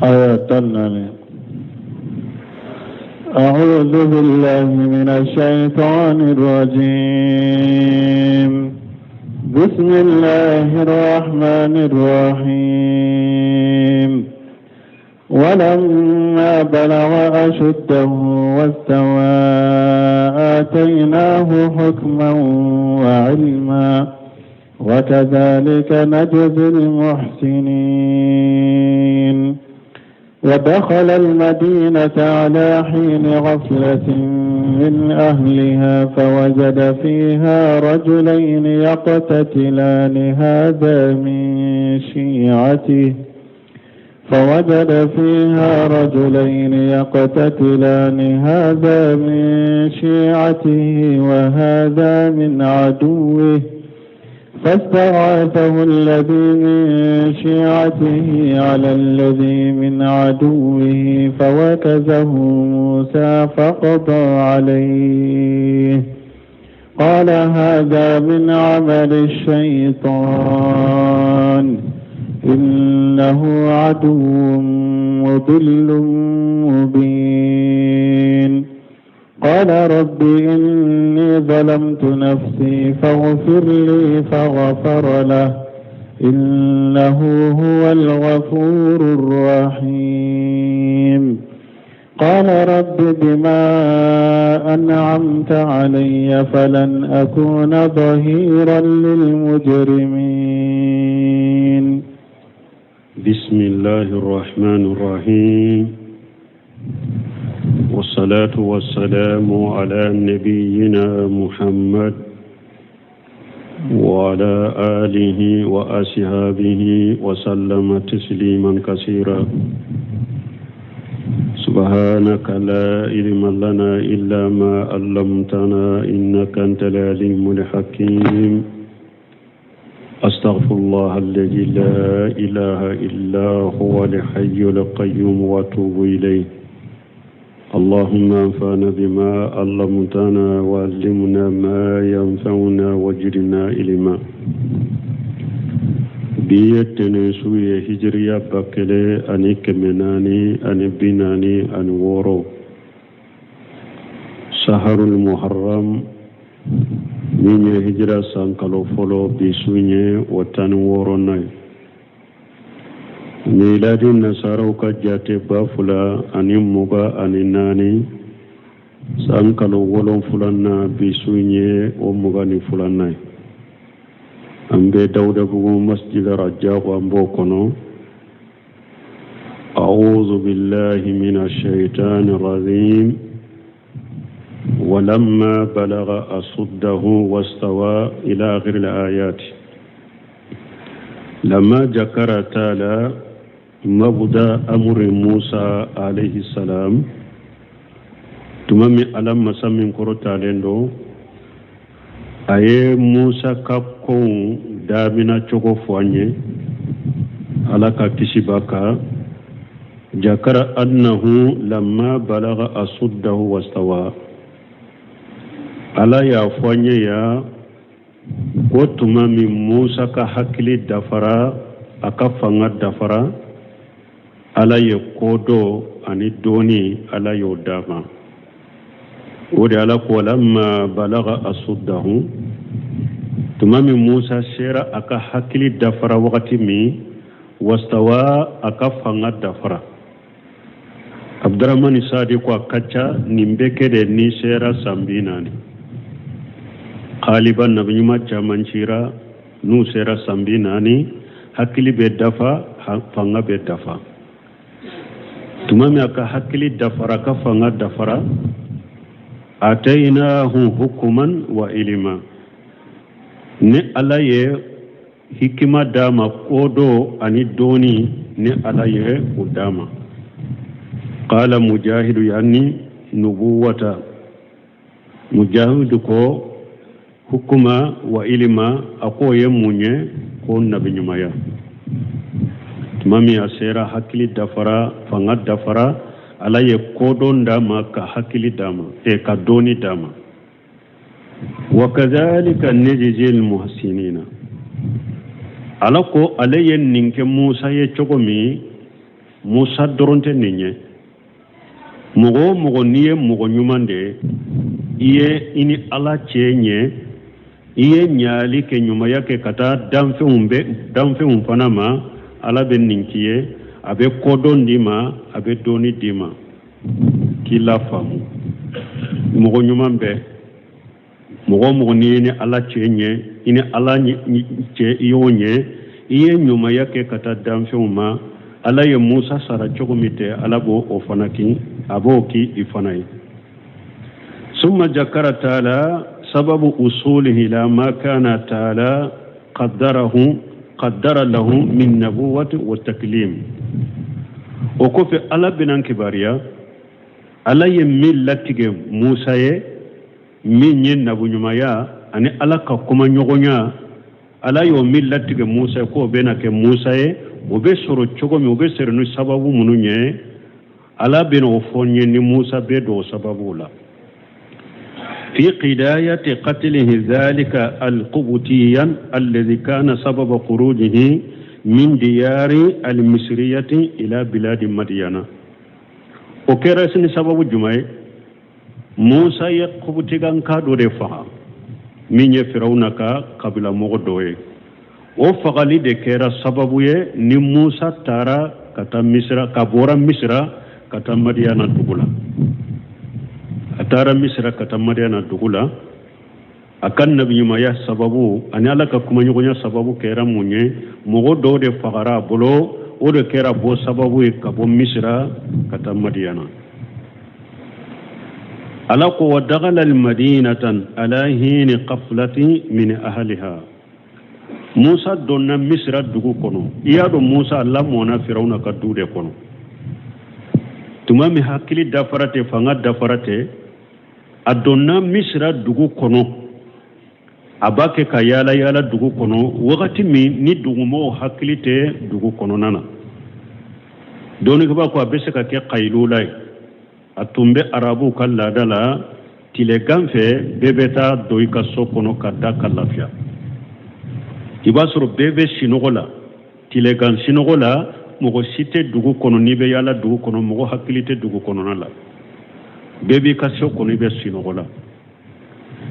Aya 14. أعوذ بالله من الشيطان الرجيم. بسم الله الرحمن الرحيم. ولما بلغ أشده واستوى آتيناه حكما وعلما وكذلك نجزي المحسنين. ودخل المدينة على حين غفلة من أهلها فوجد فيها رجلين يقتتلان هذا من شيعته فوجد فيها رجلين يقتتلان هذا من شيعته وهذا من عدوه فاستغاثه الذي من شيعته على الذي من عدوه فوكزه موسى فقضى عليه. قال هذا من عمل الشيطان إنه عدو مضل مبين. قال رب إني ظلمت نفسي فاغفر لي فغفر له إنه هو الغفور الرحيم. قال رب بما أنعمت علي فلن أكون ظهيرا للمجرمين. بسم الله الرحمن الرحيم، والصلاة والسلام على نبينا محمد وعلى آله وأصحابه وسلم تسليما كثيرا. سبحانك لا علم لنا إلا ما علمتنا إنك أنت العليم الحكيم. أستغفر الله الذي لا إله إلا هو الحي القيوم وأتوب إليه. اللهم انفعنا بما علمتنا وعلمنا ما ينفعنا وزدنا علما. Bi ye tɛnɛn su ye, hijiriya 1446, saharul muharram, min ye hijira san kalo fɔlɔ, bi su ye o 16nan ye. Miladi nasaraw ka jate 2024, san kalo wolonfilanan, bi su ye o 22nan ye. An bɛ Dawudabugu masjid Rajabu, an b'o kɔnɔ. أعوذ بالله من الشيطان الرجيم. ولما بلغ أشده واستوى إلى آخر الآيات. لما ذكر تعالى مبدأ أمر موسى عليه السلام، tuma min Ala masa min kɔrɔtalen don, a ye Musa ka kow damina cogo fɔ an ye, Ala ka kisi b'a kan. ذكر أنه لما بلغ أشده واستوى. Ala y'a fɔ an ye yan ko tuma min Musa ka hakili dafara, a ka fanga dafara, Ala ye kodɔn ani dɔnni, Ala y'o d'a ma. O de Ala ko لما بلغ أشده, tuma min Musa sera a ka hakili dafara wagati min, واستوى, a ka fanga dafara. Abdurahmani Sadi ko a ka ca nin bɛ kɛ de n'i sera san 40. Xaaliba nabiɲuman caman cira, n'u sera san 40, hakili bɛ dafa, fanga bɛ dafa. Tuma min a ka hakili dafara, a ka fanga dafara, آتيناه حكما وعلما, ni Ala ye hikima d'a ma, kodɔn ani dɔnni, ni Ala ye o d'a ma. قال مجاهد يعني النبوة. Mujahidu ko حكما وعلما, a k'o ye mun ye? Ko nabiɲumanya. Tuma min a sera hakili dafara, fanga dafara, Ala ye kodɔn d'a ma, ka hakili d'a ma, ka dɔnni d'a ma. وكذلك نجزي المحسنين. Ala ko ale ye nin kɛ Musa ye cogo min. Musa dɔrɔn tɛ nin ye. Mɔgɔ o mɔgɔ n'i ye mɔgɔ ɲuman de ye, i ye i ni Ala cɛ ɲɛ, i ye ɲali kɛ, ɲumanya kɛ ka taa danfɛnw bɛ danfɛnw fana ma, Ala bɛ nin k'i ye. A bɛ kodɔn d'i ma, a bɛ dɔnni d'i ma k'i lafaamu. Mɔgɔ ɲuman bɛɛ, mɔgɔ o mɔgɔ n'i ye ni Ala cɛ ɲɛ, i ni Ala cɛ i y'o ɲɛ, i ye ɲumanya kɛ ka taa danfɛnw ma, Ala ye Musa sara cogo min tɛ, Ala b'o o fana k'i, a b'o k'i i fana ye. Summa jakara taala sababu usulihi ila ma kana taala qaddarahu qaddara lahu min nabuwati wa taklim. O kɔfɛ Ala bɛna kibaruya, Ala ye min latigɛ Musa ye, min ye nabuɲumanya ani Ala ka kumaɲɔgɔnya, Ala y'o min latigɛ Musa ye k'o bɛna kɛ Musa ye, o bɛ sɔrɔ cogo min, o bɛ sɔrɔ ni sababu minnu ye, Ala bɛna o fɔ n ye ni Musa bɛ don o sababu la. Fi qidayati qatlihi dhalika alqubtiyan alladhi kana sababa khurujihi min diyari almisriyati ila biladi madiyana. O kɛra ni sababu jumɛn ye? Musa ye kubutikanka dɔ de faga min ye Firawuna ka kabila mɔgɔ dɔ ye. O fagali de kɛra sababu ye ni Musa taara ka taa Misira, ka bɔra Misira ka taa Madiyana dugu la. A taara Misira ka taa Madiyana dugu la. A ka nabiɲumanya sababu ani Ala ka kumaɲɔgɔnya sababu kɛra mun ye? Mɔgɔ dɔw de fagara a bolo, o de kɛra bɔ sababu ye ka bɔ Misira ka taa Madiyana. Ala ko wa dagala almadinatan ala hini qaflati min ahliha. Musa donna Misira dugu kɔnɔ. I y'a dɔn Musa lamɔna Firawuna ka du de kɔnɔ. Tuma min hakili dafara tɛ, fanga dafara tɛ, a donna Misira dugu kɔnɔ. A b'a kɛ ka yaala yaala dugu kɔnɔ wagati min ni dugumɔgɔw hakili tɛ dugu kɔnɔna na. Dɔnnikɛbaa ko a bɛ se ka kɛ kayilula ye. A tun bɛ arabuw ka laada la, tilegan fɛ bɛɛ bɛ taa don i ka so kɔnɔ ka da ka lafiya. I b'a sɔrɔ bɛɛ bɛ sinɔgɔ la, tilegan sinɔgɔ la, mɔgɔ si tɛ dugu kɔnɔ. N'i bɛ yaala dugu kɔnɔ, mɔgɔ hakili tɛ dugu kɔnɔna la, bɛɛ b'i ka so kɔnɔ, i bɛ sinɔgɔ la.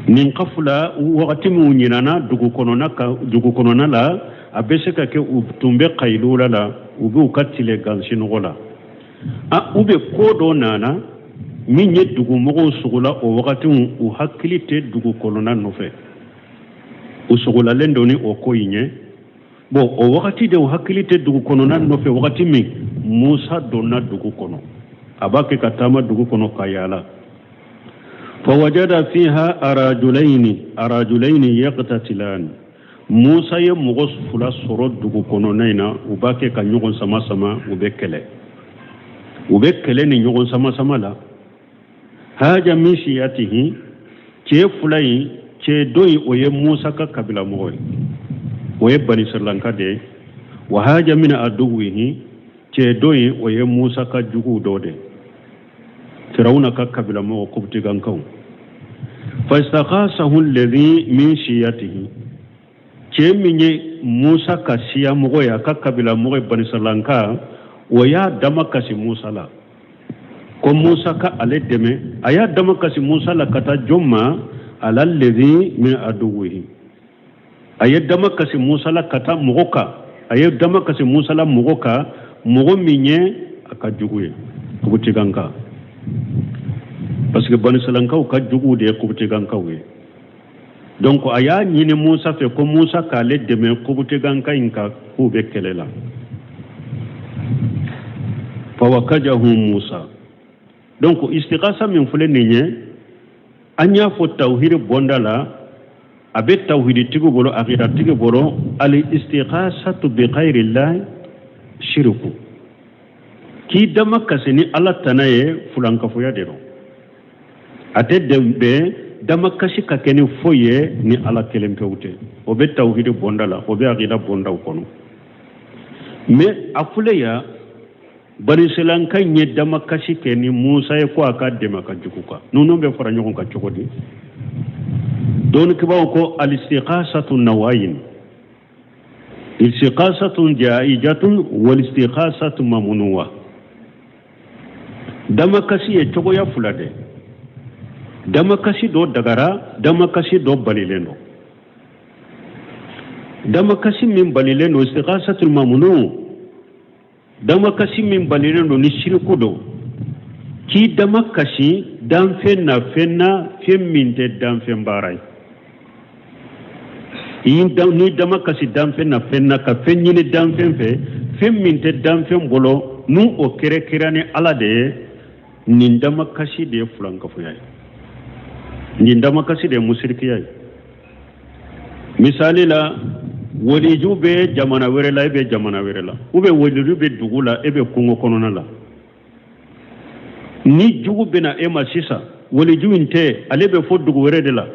Nin kafula wagati min u ɲinana dugu kɔnɔna ka dugu kɔnɔna la, a bɛ se ka kɛ u tun bɛ kayilula la, u b'u ka tilegan sinɔgɔ la. A u bɛ ko dɔ nana min ye dugumɔgɔw sogola o wagatiw, u hakili tɛ dugu kɔnɔna nɔfɛ, u sogolalen don ni o ko in ye. Bon, o wagati de u hakili tɛ dugu kɔnɔna nɔfɛ wagati min Musa donna dugu kɔnɔ, a b'a kɛ ka taama dugu kɔnɔ ka yaala. Fawajada fiha arajulaini arajulaini yaqtatilani. Musa ye mɔgɔ fila sɔrɔ dugu kɔnɔna in na, u b'a kɛ ka ɲɔgɔn sama sama, u bɛ kɛlɛ, u bɛ kɛlɛ ni ɲɔgɔn sama sama la. Haja min siyatihi, cɛ fila in, cɛ dɔ in o ye Musa ka kabila mɔgɔ ye, o ye Banisiralanka de ye. Wa haja min aduwihi, cɛ dɔ in o ye Musa ka juguw dɔ de ye, Firawuna ka kabila mɔgɔ kobutikankaw. Fastakhasahu alladhi min siyatihi, cɛ min ye Musa ka siya mɔgɔ ye, a ka kabila mɔgɔ ye, Banisiralanka, o y'a dama kasi Musa la ko Musa ka ale dɛmɛ. A y'a dama kasi Musa la ka taa jɔn ma? Ala alladhi min aduwihi. A ye dama kasi Musa la ka taa mɔgɔ kan, a ye dama kasi Musa la mɔgɔ kan, mɔgɔ min ye a ka jugu ye, kobutikanka. Parce que Banisiralankaw ka juguw de ye kobutikankaw ye. Donc a y'a ɲini Musa fɛ ko Musa k'ale dɛmɛ kobutikanka in kan, k'u bɛ kɛlɛ la. Fawakajahu Musa. Donc istigasa min filɛ nin ye, an y'a fɔ tawhidi bɔnda la, a bɛ tawhiditigi bolo, akidatigi bolo, al istighasatu bi ghayrillahi shirku, k'i dama kasi ni Ala tana ye, fulankafoya de don. A tɛ bɛn dama kasi ka kɛ ni foyi ye ni Ala kelen pewu tɛ. O bɛ tawhidi bɔnda la, o bɛ akida bɔndaw kɔnɔ. Mais a filɛ yan, Banisiralanka in ye dama kasi kɛ ni Musa ye ko a ka dɛmɛ ka jugu kan. Ninnu bɛ fara ɲɔgɔn kan cogo di? Dɔnnikɛbaaw ko al-istighasatu nawayin, istighasatun jaijatun wal istighasatu mamnuwa. Damakasi ye cogoya fila de. Damakasi dɔ dagara, damakasi dɔ balilen don. Damakasi min balilen don, istigasatul mamnu, damakasi min balilen don ni siriku don, k'i damakasi danfɛn na fɛn na fɛn min tɛ danfɛn baara ye. N'i damakasi danfɛn na fɛn na ka fɛn ɲini danfɛn fɛ, fɛn min tɛ danfɛn bolo, n'u o kɛrɛkɛrɛ ni Ala de ye, nin damakasi de ye fulankafoya ye, nin damakasi de ye musirikiya ye. Misali la, waliju bɛ jamana wɛrɛ la, e bɛ jamana wɛrɛ la, ou bien waliju bɛ dugu la, e bɛ kungo kɔnɔna la. Ni jugu bɛna e ma sisan, waliju in tɛ, ale bɛ fo dugu wɛrɛ de la,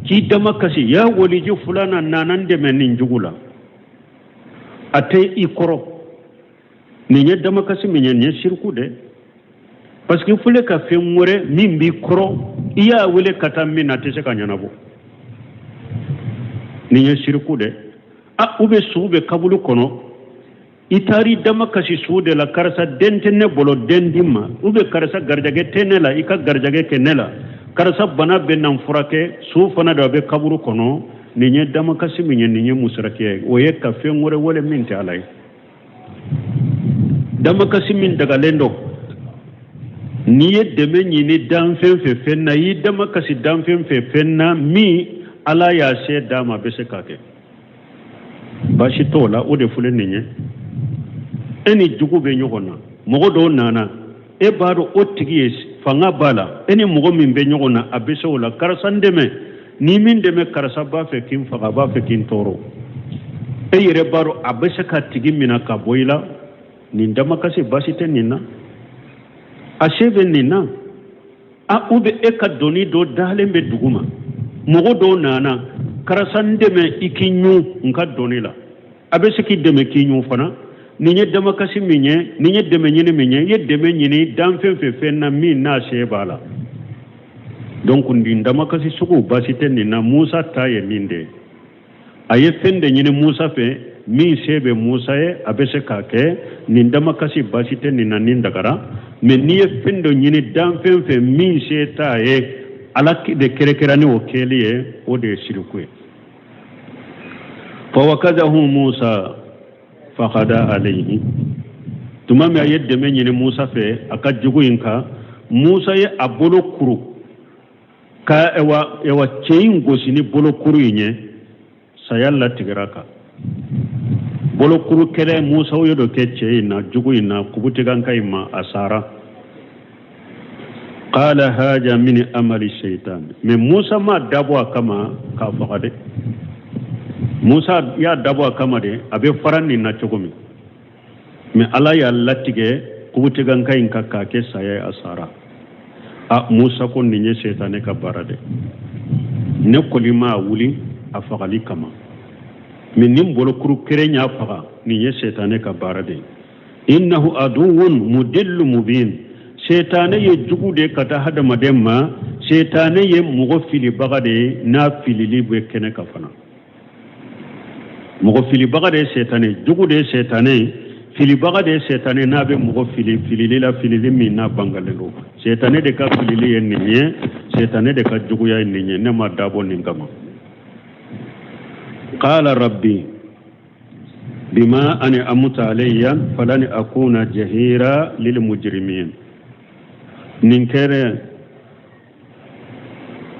k'i damakasi, ya waliju fulana nana n dɛmɛ nin jugu la, a tɛ i kɔrɔ. Nin ye damakasi min ye, nin ye siriku dɛ, parce que fo ka fɛn wɛrɛ min b'i kɔrɔ, i y'a wele ka taa min na, a tɛ se ka ɲɛnabɔ. Nin ye siriku dɛ. A u bɛ su bɛ kaburu kɔnɔ, i taar'i damakasi su de la, karisa den tɛ ne bolo, den di ma, ou bien karisa garijɛgɛ tɛ ne la, i ka garijɛgɛ kɛ ne la, karisa bana bɛ na n furakɛ, su fana don, a bɛ kaburu kɔnɔ. Nin ye damakasi min ye, nin ye musirakiya ye, o ye ka fɛn wɛrɛ wele min tɛ Ala ye. Damakasi min dagalen don, n'i ye dɛmɛ ɲini danfɛn fɛ fɛn na, i y'i damakasi danfɛn fɛ fɛn na min Ala y'a se d'a ma, a bɛ se k'a kɛ, baasi t'o la. O de filɛ nin ye, e ni jugu bɛ ɲɔgɔn na, mɔgɔ dɔw nana, e b'a dɔn o tigi ye fanga b'a la, e ni mɔgɔ min bɛ ɲɔgɔn na, a bɛ se o la, karisa n dɛmɛ, ni min dɛmɛ, karisa b'a fɛ k'i faga, a b'a fɛ k'i tɔɔrɔ, e yɛrɛ b'a dɔn a bɛ se ka tigi minɛ ka bɔ i la. Nin damakasi baasi tɛ nin na, a se bɛ nin na. A u bɛ e ka doni dɔ dalen bɛ dugu ma, mɔgɔ dɔw nana, karisa n dɛmɛ i k'i ɲun n ka doni la, a bɛ se k'i dɛmɛ k'i ɲun fana. Nin ye damakasi min ye, nin ye dɛmɛ ɲini min ye, i ye dɛmɛ ɲini danfɛn fɛ fɛn na min n'a se b'a la. Donc nin damakasi sugu baasi tɛ nin na. Musa ta ye nin de ye, a ye fɛn de ɲini Musa fɛ min se bɛ Musa ye, a bɛ se k'a kɛ. Nin damakasi baasi tɛ nin na, nin dagara. Mais n'i ye fɛn dɔ ɲini danfɛn fɛ min se t'a ye, Ala de kɛrɛkɛra ni o kɛli ye, o de ye siriku ye. Fawakazahu Musa fakada alayhi. Tuma min a ye dɛmɛ ɲini Musa fɛ a ka jugu in kan, Musa ye a bolo kuru ka ewa cɛ in gosi ni bolokuru in ye, saya latigɛra kan. Bolokuru kɛlɛ Musa ye dɔ kɛ cɛ in na, jugu in na, kubutiganka in ma, a sara. Qala haja min amali shaitan. Mais Musa ma dabɔ a kama k'a faga dɛ. Musa y'a dabɔ a kama de, a bɛ fara nin na cogo min. Mais Ala y'a latigɛ kubutiganka in kan k'a kɛ saya ye, a sara. A Musa ko nin ye sɛtanɛ ka baara dɛ, ne kɔni m'a wuli a fagali kama, mais nin bolokuru kelen y'a faga, nin ye sɛtanɛ ka baara de ye. Innahu aduwwun mudillu mubin. Sɛtanɛ ye jugu de ka taa hadamaden ma, sɛtanɛ ye mɔgɔ filibaga de ye, n'a filili bɛ kɛnɛ kan fana. Mɔgɔ filibaga de ye sɛtanɛ, jugu de ye sɛtanɛ ye, filibaga de ye sɛtanɛ, n'a bɛ mɔgɔ fili filili la, filili min n'a bangalen don. Sɛtanɛ de ka filili ye nin ye, sɛtanɛ de ka juguya ye nin ye, ne ma dabɔ nin kama. Qala rabbi bima an'amta alayya falan akuna jahira lil mujrimin. Nin kɛra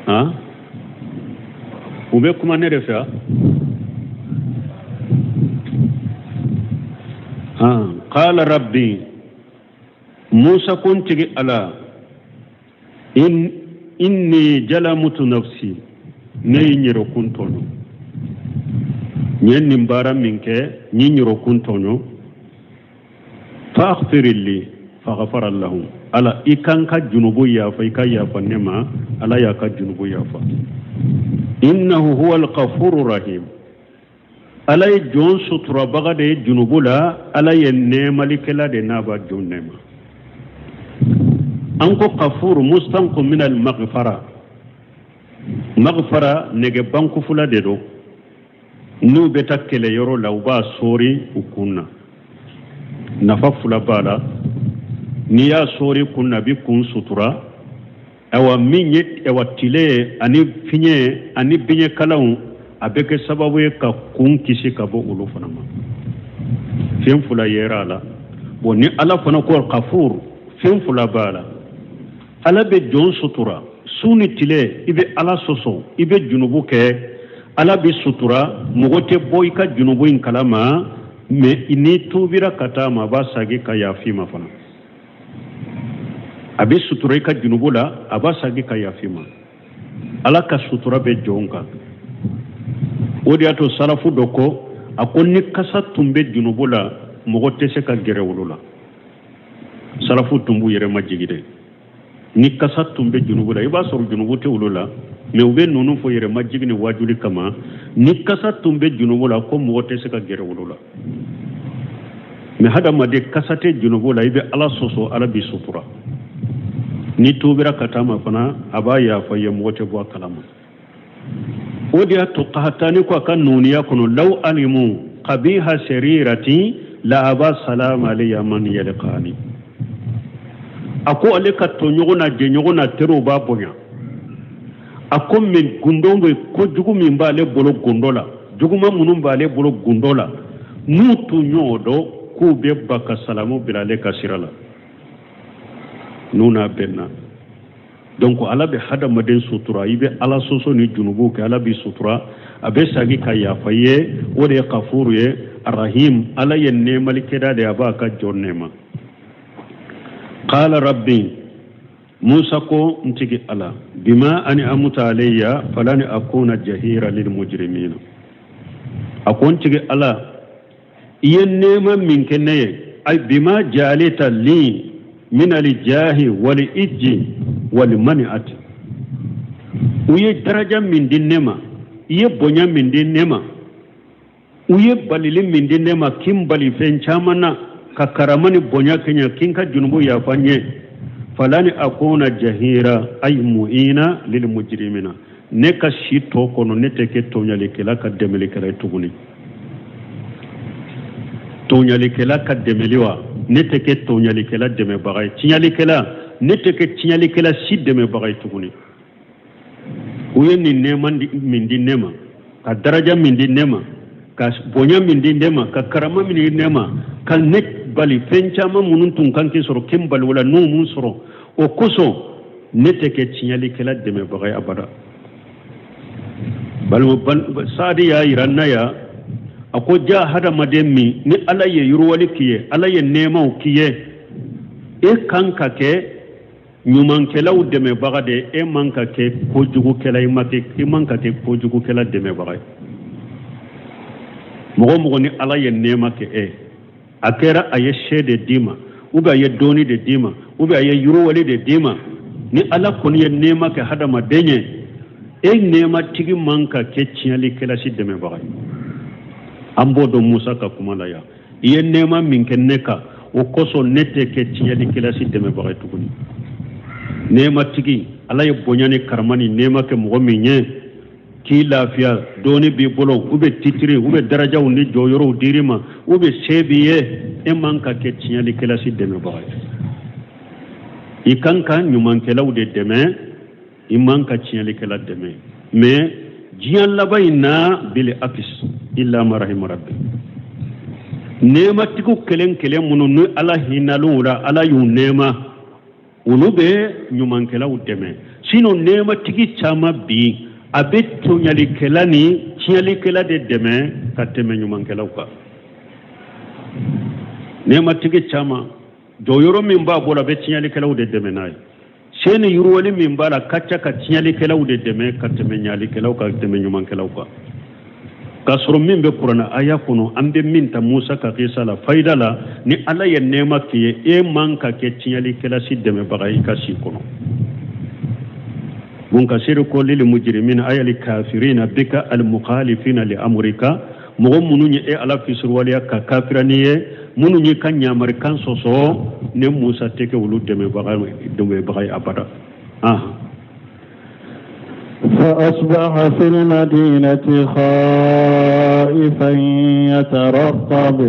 han, u bɛ kuma ne de fɛ. Han, qala rabbi, Musa ko n tigi Ala, inni jalamutu nafsi, ne ye n yɛrɛkun tɔɲɔ, n ye nin baara min kɛ, n ye n yɛrɛkun tɔɲɔ. Faghfirli faghfara lahu. Ala, i ka n ka junubu yafa, i ka yafa ne ma. Ala y'a ka junubu yafa. Innahu huwa al-ghafuru rahim. Ala ye jɔn suturabaga de ye junubu la, Ala ye nɛɛmalikɛla de n'a b'a jɔn nɛɛma. An ko ghafur mustanqu min al-maghfara. Maghfara nɛgɛ bankufula de don, n'u bɛ taa kɛlɛyɔrɔ la, u b'a sɔɔri u kun na. Nafa fila b'a la. N'i y'a sɔɔri kun na, a bɛ kun sutura. Ayiwa, min ye ayiwa tile ye ani fiɲɛ ani biɲɛkalanw, a bɛ kɛ sababu ye ka kun kisi ka bɔ olu fana ma. Fɛn fila yera a la. Bon, ni Ala fana ko kafur, fɛn fila b'a la. Ala bɛ jɔn sutura su ni tile. I bɛ Ala sɔsɔ, i bɛ junubu kɛ, Ala bɛ sutura, mɔgɔ tɛ bɔ i ka junubu in kalama. Mais n'i tuubira ka taa ma, a b'a sagi ka yafa i ma fana. A bɛ sutura i ka junubu la, a b'a sagi ka yafa i ma. Ala ka sutura bɛ jɔn kan. O de y'a to salafu dɔ ko, a ko ni kasa tun bɛ junubu la, mɔgɔ tɛ se ka gɛrɛ olu la. Salafu tun b'u yɛrɛ majigi dɛ. Ni kasa tun bɛ junubu la, i b'a sɔrɔ junubu tɛ olu la, mais u bɛ ninnu fɔ yɛrɛ majigi ni wajuli kama. Ni kasa tun bɛ junubu la, ko mɔgɔ tɛ se ka gɛrɛ olu la. Mais hadamaden, kasa tɛ junubu la, i bɛ Ala sɔsɔ, Ala b'i sutura. N'i tuubira ka taa ma fana, a b'a yafa ye, mɔgɔ tɛ bɔ a kalama. O de y'a to Kahatani ko a ka nuniya kɔnɔ: law alimu kabiha serirati la aba salama alayya man yalqani. A ko ale ka tɔɲɔgɔn na jɛɲɔgɔn na teriw b'a bonya. A ko min gundo bɛ, kojugu min b'ale bolo gundo la, juguman minnu b'ale bolo gundo la, n'u tun y'o dɔn, k'u bɛ ba ka salamu bila ale ka sira la n'u n'a bɛnna. Donc Ala bɛ hadamaden sutura. I bɛ Ala sɔsɔ ni junubuw kɛ, Ala b'i sutura, a bɛ sagi ka yafa i ye. O de ye kafuru ye. Arahim, Ala ye nɛɛmalikɛla de ye, a b'a ka jɔn nɛɛma. Qala rabbi, Musa ko: n tigi Ala, bima an'amta alayya falan akuna jahira lil mujrimina. A ko: n tigi Ala, i ye nɛɛma min kɛ ne ye, ay bima jaalita li min aljahi wal ijji wal mani'ati, u ye daraja min di ne ma, i ye bonya min di ne ma, u ye balili min di ne ma, k'i n bali fɛn caman na, ka karama ni bonya kɛ n ye, k'i ka junubu yafa n ye, falani akuna jahira ay mu'ina lil mujrimina, ne ka si tɔ kɔnɔ, ne tɛ kɛ tɔɲalikɛla ka dɛmɛlikɛla ye tuguni. Tɔɲalikɛla ka dɛmɛli wa, ne tɛ kɛ tɔɲalikɛla dɛmɛbaga ye. Tiɲalikɛla, ne tɛ kɛ tiɲalikɛla si dɛmɛbaga ye tuguni. U ye nin nɛɛma min di ne ma, ka daraja min di ne ma, ka bonya min di ne ma, ka karama min di ne ma, ka ne bali fɛn caman minnu tun kan k'i sɔrɔ, k'i bali o la, n'u mun sɔrɔ, o kosɔn ne tɛ kɛ tiɲɛlikɛla dɛmɛbaga ye abada. Balima, Saadi y'a yira n na yan, a ko ja hadamaden min ni Ala ye yiriwali k'i ye, Ala ye nɛɛmaw k'i ye, e kan ka kɛ ɲumankɛlaw dɛmɛbaga de. E man ka kɛ kojugukɛla, i ma kɛ, i man ka kɛ kojugukɛla dɛmɛbaga ye. Mɔgɔ mɔgɔ ni Ala ye nɛɛma kɛ e, a kɛra a ye se de d'i ma, ou bien a ye dɔɔni de d'i ma, ou bien a ye yiriwali de d'i ma, ni Ala kɔni ye nɛɛma kɛ hadamaden ye, e nɛɛmatigi man ka kɛ tiɲɛlikɛla si dɛmɛbaga ye. An b'o dɔn Musa ka kuma la yan. I ye nɛɛma min kɛ ne kan, o kosɔn ne tɛ kɛ tiɲɛlikɛla si dɛmɛbaga ye tuguni. Nɛɛmatigi, Ala ye bonya ni karama ni nɛɛma kɛ mɔgɔ min ye, k'i lafiya, dɔɔni b'i bolo, u bɛ titiri, u bɛ darajaw ni jɔyɔrɔw dir'i ma, u bɛ se b'i ye, e man ka kɛ tiɲɛlikɛla si dɛmɛbaga ye. I kan ka ɲumankɛlaw de dɛmɛ, i man ka tiɲɛlikɛla dɛmɛ. Mais diɲɛ laban in na, bil akis illa ma rahima rabbi, nɛɛmatigiw kelen kelen minnu ni Ala hinal'u la, Ala y'u nɛɛma, olu bɛ ɲumankɛlaw dɛmɛ. Sinon nɛɛmatigi caman bi, a bɛ tɔɲalikɛla ni tiɲɛlikɛla de dɛmɛ ka tɛmɛ ɲumankɛlaw kan. Nɛɛmatigi caman, jɔyɔrɔ min b'a bolo, a bɛ tiɲɛlikɛlaw de dɛmɛ n'a ye. Se ni yiriwali min b'a la ka ca, ka tiɲɛlikɛlaw de dɛmɛ ka tɛmɛ ɲalikɛlaw ka tɛmɛ ɲumankɛlaw kan. K'a sɔrɔ min bɛ kuranɛ aya kɔnɔ, an bɛ min ta Musa ka kisa la fayida la, ni Ala ye nɛɛma k'i ye, e man ka kɛ tiɲɛlikɛla si dɛmɛbaga ye i ka si kɔnɔ. Bun Kasiri ko lil mujrimina ay al kafirina bika al mukhalifina li amrika, mɔgɔ minnu ye e Ala fisiriwaleya ka kafira ni ye, minnu ye ka ɲamarikan sɔsɔ, ne Musa tɛ kɛ olu dɛmɛbaga ye abada. فأصبح في المدينة خائفا يترقب.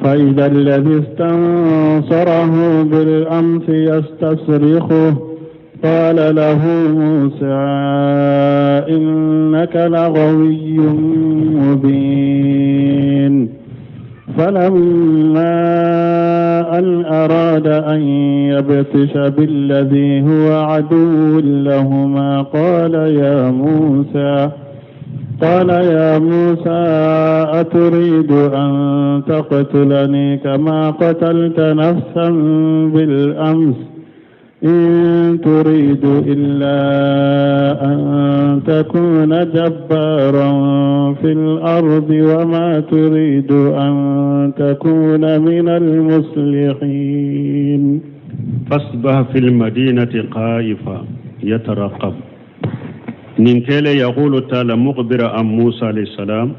فإذا الذي استنصره بالأمس يستصرخه قال له موسى إنك لغوي مبين فلما أن أراد أن يبطش بالذي هو عدو لهما قال يا موسى أتريد أن تقتلني كما قتلت نفسا بالأمس إن تريد إلا أن تكون جبارا في الأرض وما تريد أن تكون من المصلحين. فاصبح في المدينة خائفا يترقب. Nin kɛlen يقول تعالى مخبرا عن موسى عليه السلام,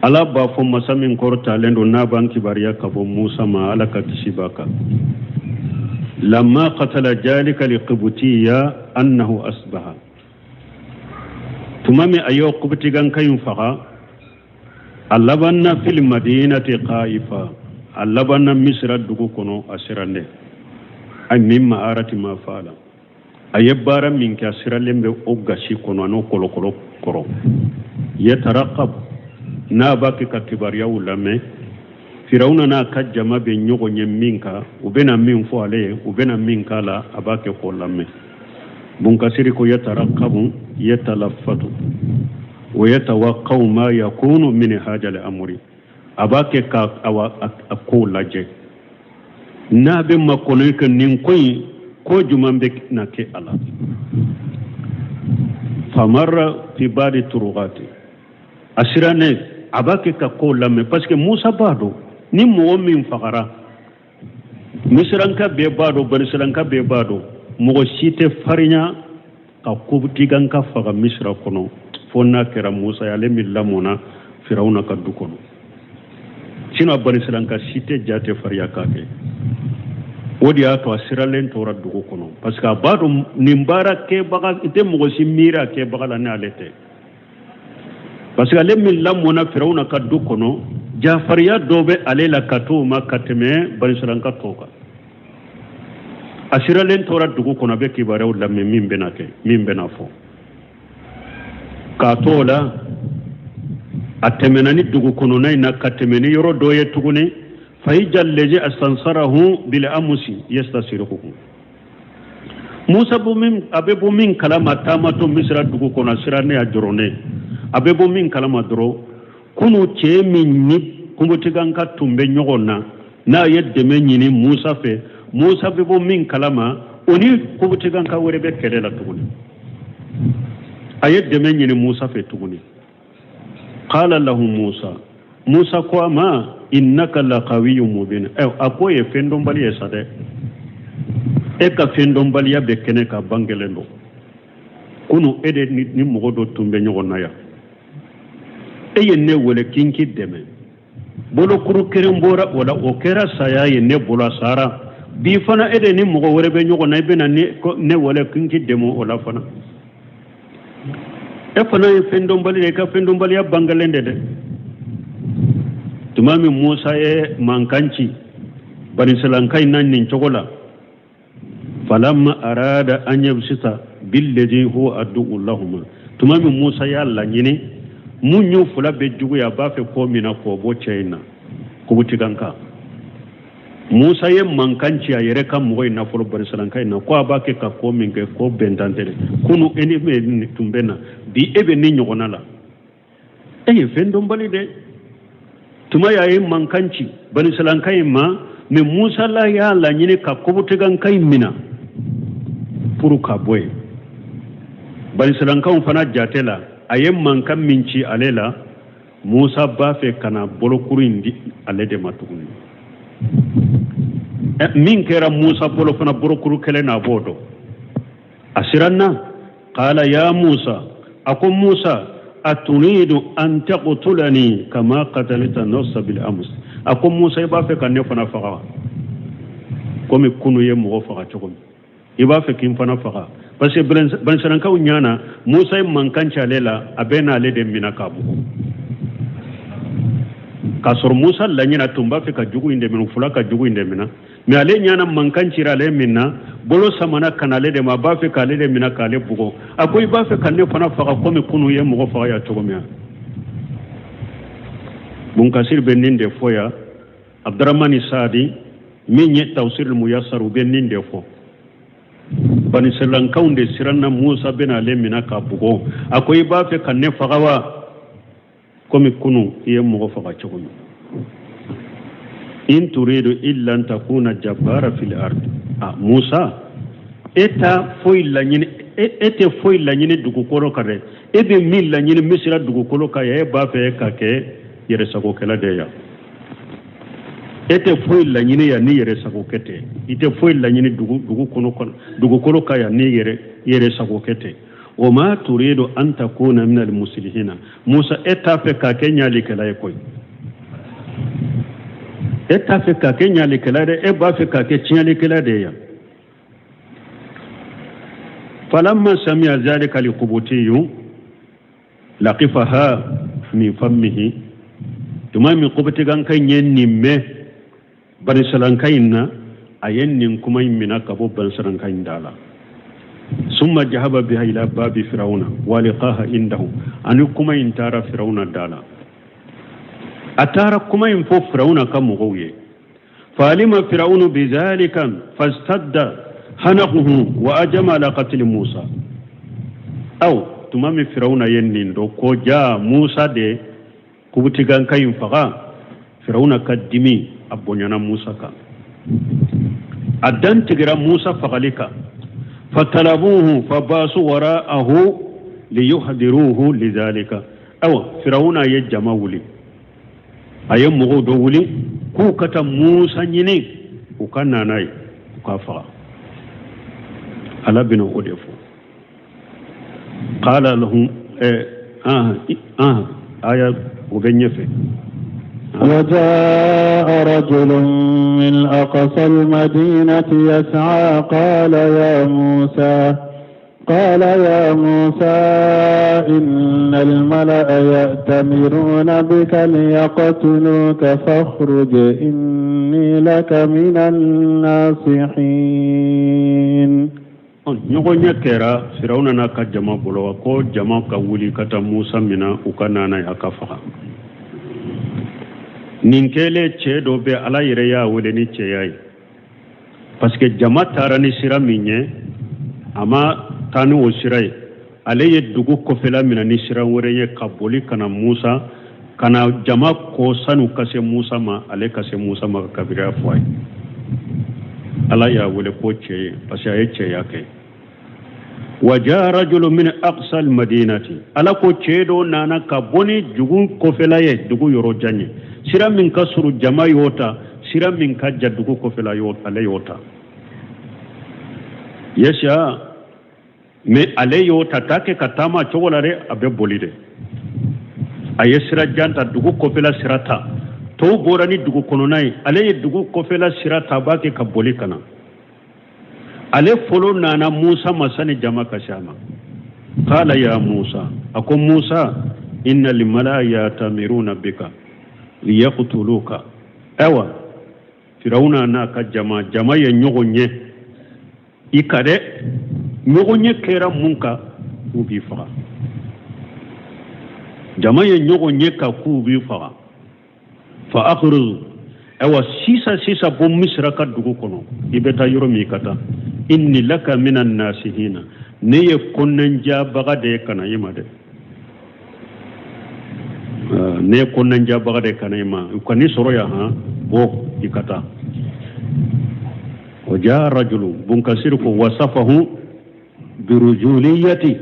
Ala b'a fɔ masa min kɔrɔtalen don n'a b'an kibaruya ka bɔ Musa ma, Ala ka kisi b'a kan, لما قتل ذلك القبطي أنه أصبح, tuma min a y'o kubutiganka in faga, a labanna في المدينة خائفا, a labanna Misira dugu kɔnɔ a sirannen ay من مرارة ما فعل, a ye baara min kɛ, a siralen bɛ o gasi kɔnɔ an'o kɔlɔkɔlɔ kɔrɔ. يترقب, n'a b'a kɛ ka kibaruyaw lamɛn, Firawuna n'a ka jama bɛ ɲɔgɔn ye min kan, u bɛna min fɔ ale ye, u bɛna min k'a la, a b'a kɛ k'o lamɛn. Bunkasiri ko يترقب يتلفت ويتوقع ما يكون من هذا الأمر, a b'a kɛ ka a kow lajɛ n'a bɛ makɔnɔ kɛ nin ko in, ko jumɛn bɛ na kɛ a la. فمر في بعض الطرقات, a sirannen a b'a kɛ ka kow lamɛn, parce que Musa b'a dɔn ni mɔgɔ min fagara, Misiranka bɛɛ b'a dɔn, Banisiranka bɛɛ b'a dɔn, mɔgɔ si tɛ farinya ka kobutiganka faga Misira kɔnɔ fo n'a kɛra Musa ye, ale min lamɔna Firawuna ka du kɔnɔ. Sinon Banisiranka si tɛ ja tɛ farinya k'a kɛ. O de y'a to a siralen tora dugu kɔnɔ, parce que a b'a dɔn nin baara kɛbaga i tɛ mɔgɔ si miiri a kɛbaga la ni ale tɛ, parce que ale min lamɔna Firawuna ka du kɔnɔ, jafariya dɔ bɛ ale la ka t'o ma ka tɛmɛ Banisiranka tɔw kan. A siralen tora dugu kɔnɔ, a bɛ kibaruyaw lamɛn min bɛna kɛ, min bɛna fɔ. K'a to o la, a tɛmɛna ni dugu kɔnɔna in na ka tɛmɛ ni yɔrɔ dɔ ye tuguni. فإذا الذي استنصره بالأمس يستصرخه. Musa bɔ min, a bɛ bɔ min kalama, taamatɔ Misira dugu kɔnɔ, a sirannen, a jɔrɔnen, a bɛ bɔ min kalama dɔrɔn, kunu cɛ min ni kungotiganka tun bɛ ɲɔgɔn na, n'a ye dɛmɛ ɲini Musa fɛ, Musa bɛ bɔ min kalama, o ni kungotiganka wɛrɛ bɛ kɛlɛ la tuguni. A ye dɛmɛ ɲini Musa fɛ tuguni. قال له موسى, Musa ko a ma إنك لغوي مبين. Ɛ, a ko ye fɛn dɔnbali ye sa dɛ, e ka fɛn dɔnbaliya bɛ kɛnɛ ka bangelen don. Kunu e de ni mɔgɔ dɔ tun bɛ ɲɔgɔn na yan, e ye ne wele k'i k'i dɛmɛ, bolokuru kelen bɔra o la, o kɛra saya ye ne bolo, a sara. Bi fana e de ni mɔgɔ wɛrɛ bɛ ɲɔgɔn na, i bɛna ne wele k'i k'i dɛmɛ o la fana. E fana ye fɛn dɔnbali ye, i ka fɛn dɔnbaliya bangelen de dɛ. Tuma min Musa ye mankan ci Banisilanka in na nin cogo la, فلما أراد أن يبطش بالذي هو عدو لهما, tuma min Musa y'a laɲini mun y'u fila bɛ juguya, a b'a fɛ ko min na k'o bɔ cɛ in na, kubutikan kan, Musa ye mankan ci a yɛrɛ ka mɔgɔ in na fɔlɔ, Banisilanka in na, ko a b'a kɛ ka ko min kɛ, ko bɛntan tɛ dɛ. Kunu e ni tun bɛ na, bi e bɛ ni ɲɔgɔnna la, e ye fɛn dɔnbali dɛ. Tuma y'a ye mankan ci Banisilanka in ma, mais Musa la y'a laɲini ka kobutiganka in mina pour ka bɔ yen. Banisilankaw fana jate la, a ye mankan min ci ale la, Musa b'a fɛ ka na bolokuru in di ale de ma tuguni. Min kɛra Musa bolo fana, bolokuru kɛlɛ na, a b'o dɔn. A siranna. قال يا موسى, a ko Musa, أتريد أن تقتلني كما قتلت نفسا بالأمس. A ko Musa, i b'a fɛ ka ne fana faga komi kunu ye mɔgɔ faga cogo min, i b'a fɛ k'i fana faga? Parce que Banisirankaw ɲana, Musa ye mankan ci ale la, a bɛ n'ale de minɛ k'a bugu. K'a sɔrɔ Musa laɲina tun b'a fɛ ka jugu in de minɛ, fula ka jugu in de minɛ, mais ale ɲana mankan cira ale min na, bolo samana ka na ale de ma, a b'a fɛ k'ale de minɛ k'ale bugɔ. A ko i b'a fɛ ka ne fana faga komi kunu ye mɔgɔ faga yan cogo min na. Bunkasiri bɛ nin de fɔ yan, Abdaramani Saadi min ye tafsir muyasar, u bɛ nin de fɔ. Banisiralankaw de siranna Musa bɛna ale minɛ k'a bugɔ. A ko i b'a fɛ ka ne faga wa komi kunu i ye mɔgɔ faga cogo min. In turidu illa an takuna jabbara fil ard. A Musa, e ta foyi laɲini, e tɛ foyi laɲini dugukolo kan dɛ. E bɛ min laɲini Misira dugukolo kan yan, e b'a fɛ ka kɛ yɛrɛsagokɛla de ye yan. E tɛ foyi laɲini yan ni yɛrɛsagokɛ tɛ. I tɛ foyi laɲini dugu kɔnɔ dugukolo kan yan ni yɛrɛsagokɛ tɛ. Wa ma turidu an takuna min almuslihina. Musa, e t'a fɛ k'a kɛ ɲalikɛla ye koyi. E t'a fɛ k'a kɛ ɲalikɛla ye dɛ, e b'a fɛ k'a kɛ tiɲɛlikɛla de ye yan. Falamma sami'a zalika alqubutiyu laqifaha min fammihi. Tuma min kobitikanka in ye nin mɛn banisalanka in na, a ye nin kuma in minɛ ka bɔ banisalanka in da la. Summa jahaba biha ila babi firawuna waliqaha indahu. Ani kuma in taara firawuna da la. A taara kuma in fɔ firawuna ka mɔgɔw ye. Faalima firawunu bizalika fastadda hanaquhu wa ajama ala qatli musa. Aw tuma min firawuna ye nin dɔn ko ja Musa de kubutiganka in faga, firawuna ka dimi a bonyana Musa kan, a dantigɛra Musa fagali kan. Fatalabuhu fabasu wara'ahu liyuhdiruhu lidhalika. Awa firawuna ye jama wuli, a ye mɔgɔw dɔ wuli k'u ka taa Musa ɲini, u ka na n'a ye, u k'a faga. Ala bɛna o de fɔ. Qala lahum aya o bɛ ɲɛfɛ. وجاء رجل من أقصى المدينة يسعى قال يا موسى إن الملأ يأتمرون بك ليقتلوك فاخرج إني لك من الناصحين. Ɲɔgɔn ɲɛ kɛra Firawuna n'a ka jama bolo ko jama ka wuli ka taa Musa minɛ, u ka na n'a ye a ka faga. Nin kɛlen, cɛ dɔ bɛ, Ala yɛrɛ y'a wele ni cɛya ye, parce que jama taara ni sira min ye, a ma taa ni o sira ye. Ale ye dugu kɔfɛla minɛ ni sira wɛrɛ ye ka boli ka na Musa, ka na jama kɔ sanu ka se Musa ma. Ale ka se Musa ma ka kabiriya fɔ a ye. Ala y'a wele ko cɛ ye parce que a ye cɛya kɛ. Wa jaa rajulu min aqsa almadinati. Ala ko cɛ dɔ nana ka bɔ ni dugu kɔfɛla ye, dugu yɔrɔ jan ye. Sira min ka surun jama y'o ta, sira min ka jan dugu kɔfɛla y'o, ale y'o ta. Yesa mais ale y'o ta t'a kɛ ka taama cogo la dɛ, a bɛ boli de. A ye sira jan ta, dugu kɔfɛla sira ta. Tɔw bɔra ni dugu kɔnɔna ye, ale ye dugu kɔfɛla sira ta, a b'a kɛ ka boli ka na. Ale fɔlɔ nana Musa ma sani jama ka se a ma. Qala ya Musa, a ko Musa, inna limala yatamiruna bika liyaqtuluka. Ayiwa Firawuna n'a ka jama, jama ye ɲɔgɔn ye i ka dɛ. Ɲɔgɔn ye kɛra mun kan? K'u b'i faga. Jama ye ɲɔgɔn ye ka k'u b'i faga. Fa akhruj, ayiwa sisan sisan bɔ Misira ka dugu kɔnɔ, i bɛ taa yɔrɔ min i ka taa. Inni laka minan nasihina, ne ye kɔnɔnjabaga de ye ka na i ma dɛ. Ne ye kɔnɔnjabaga de ye ka na i ma, u ka n'i sɔrɔ yan han, bɔ i ka taa. O jaa rajulu bunkasiri ko wasafahu birujuliyati.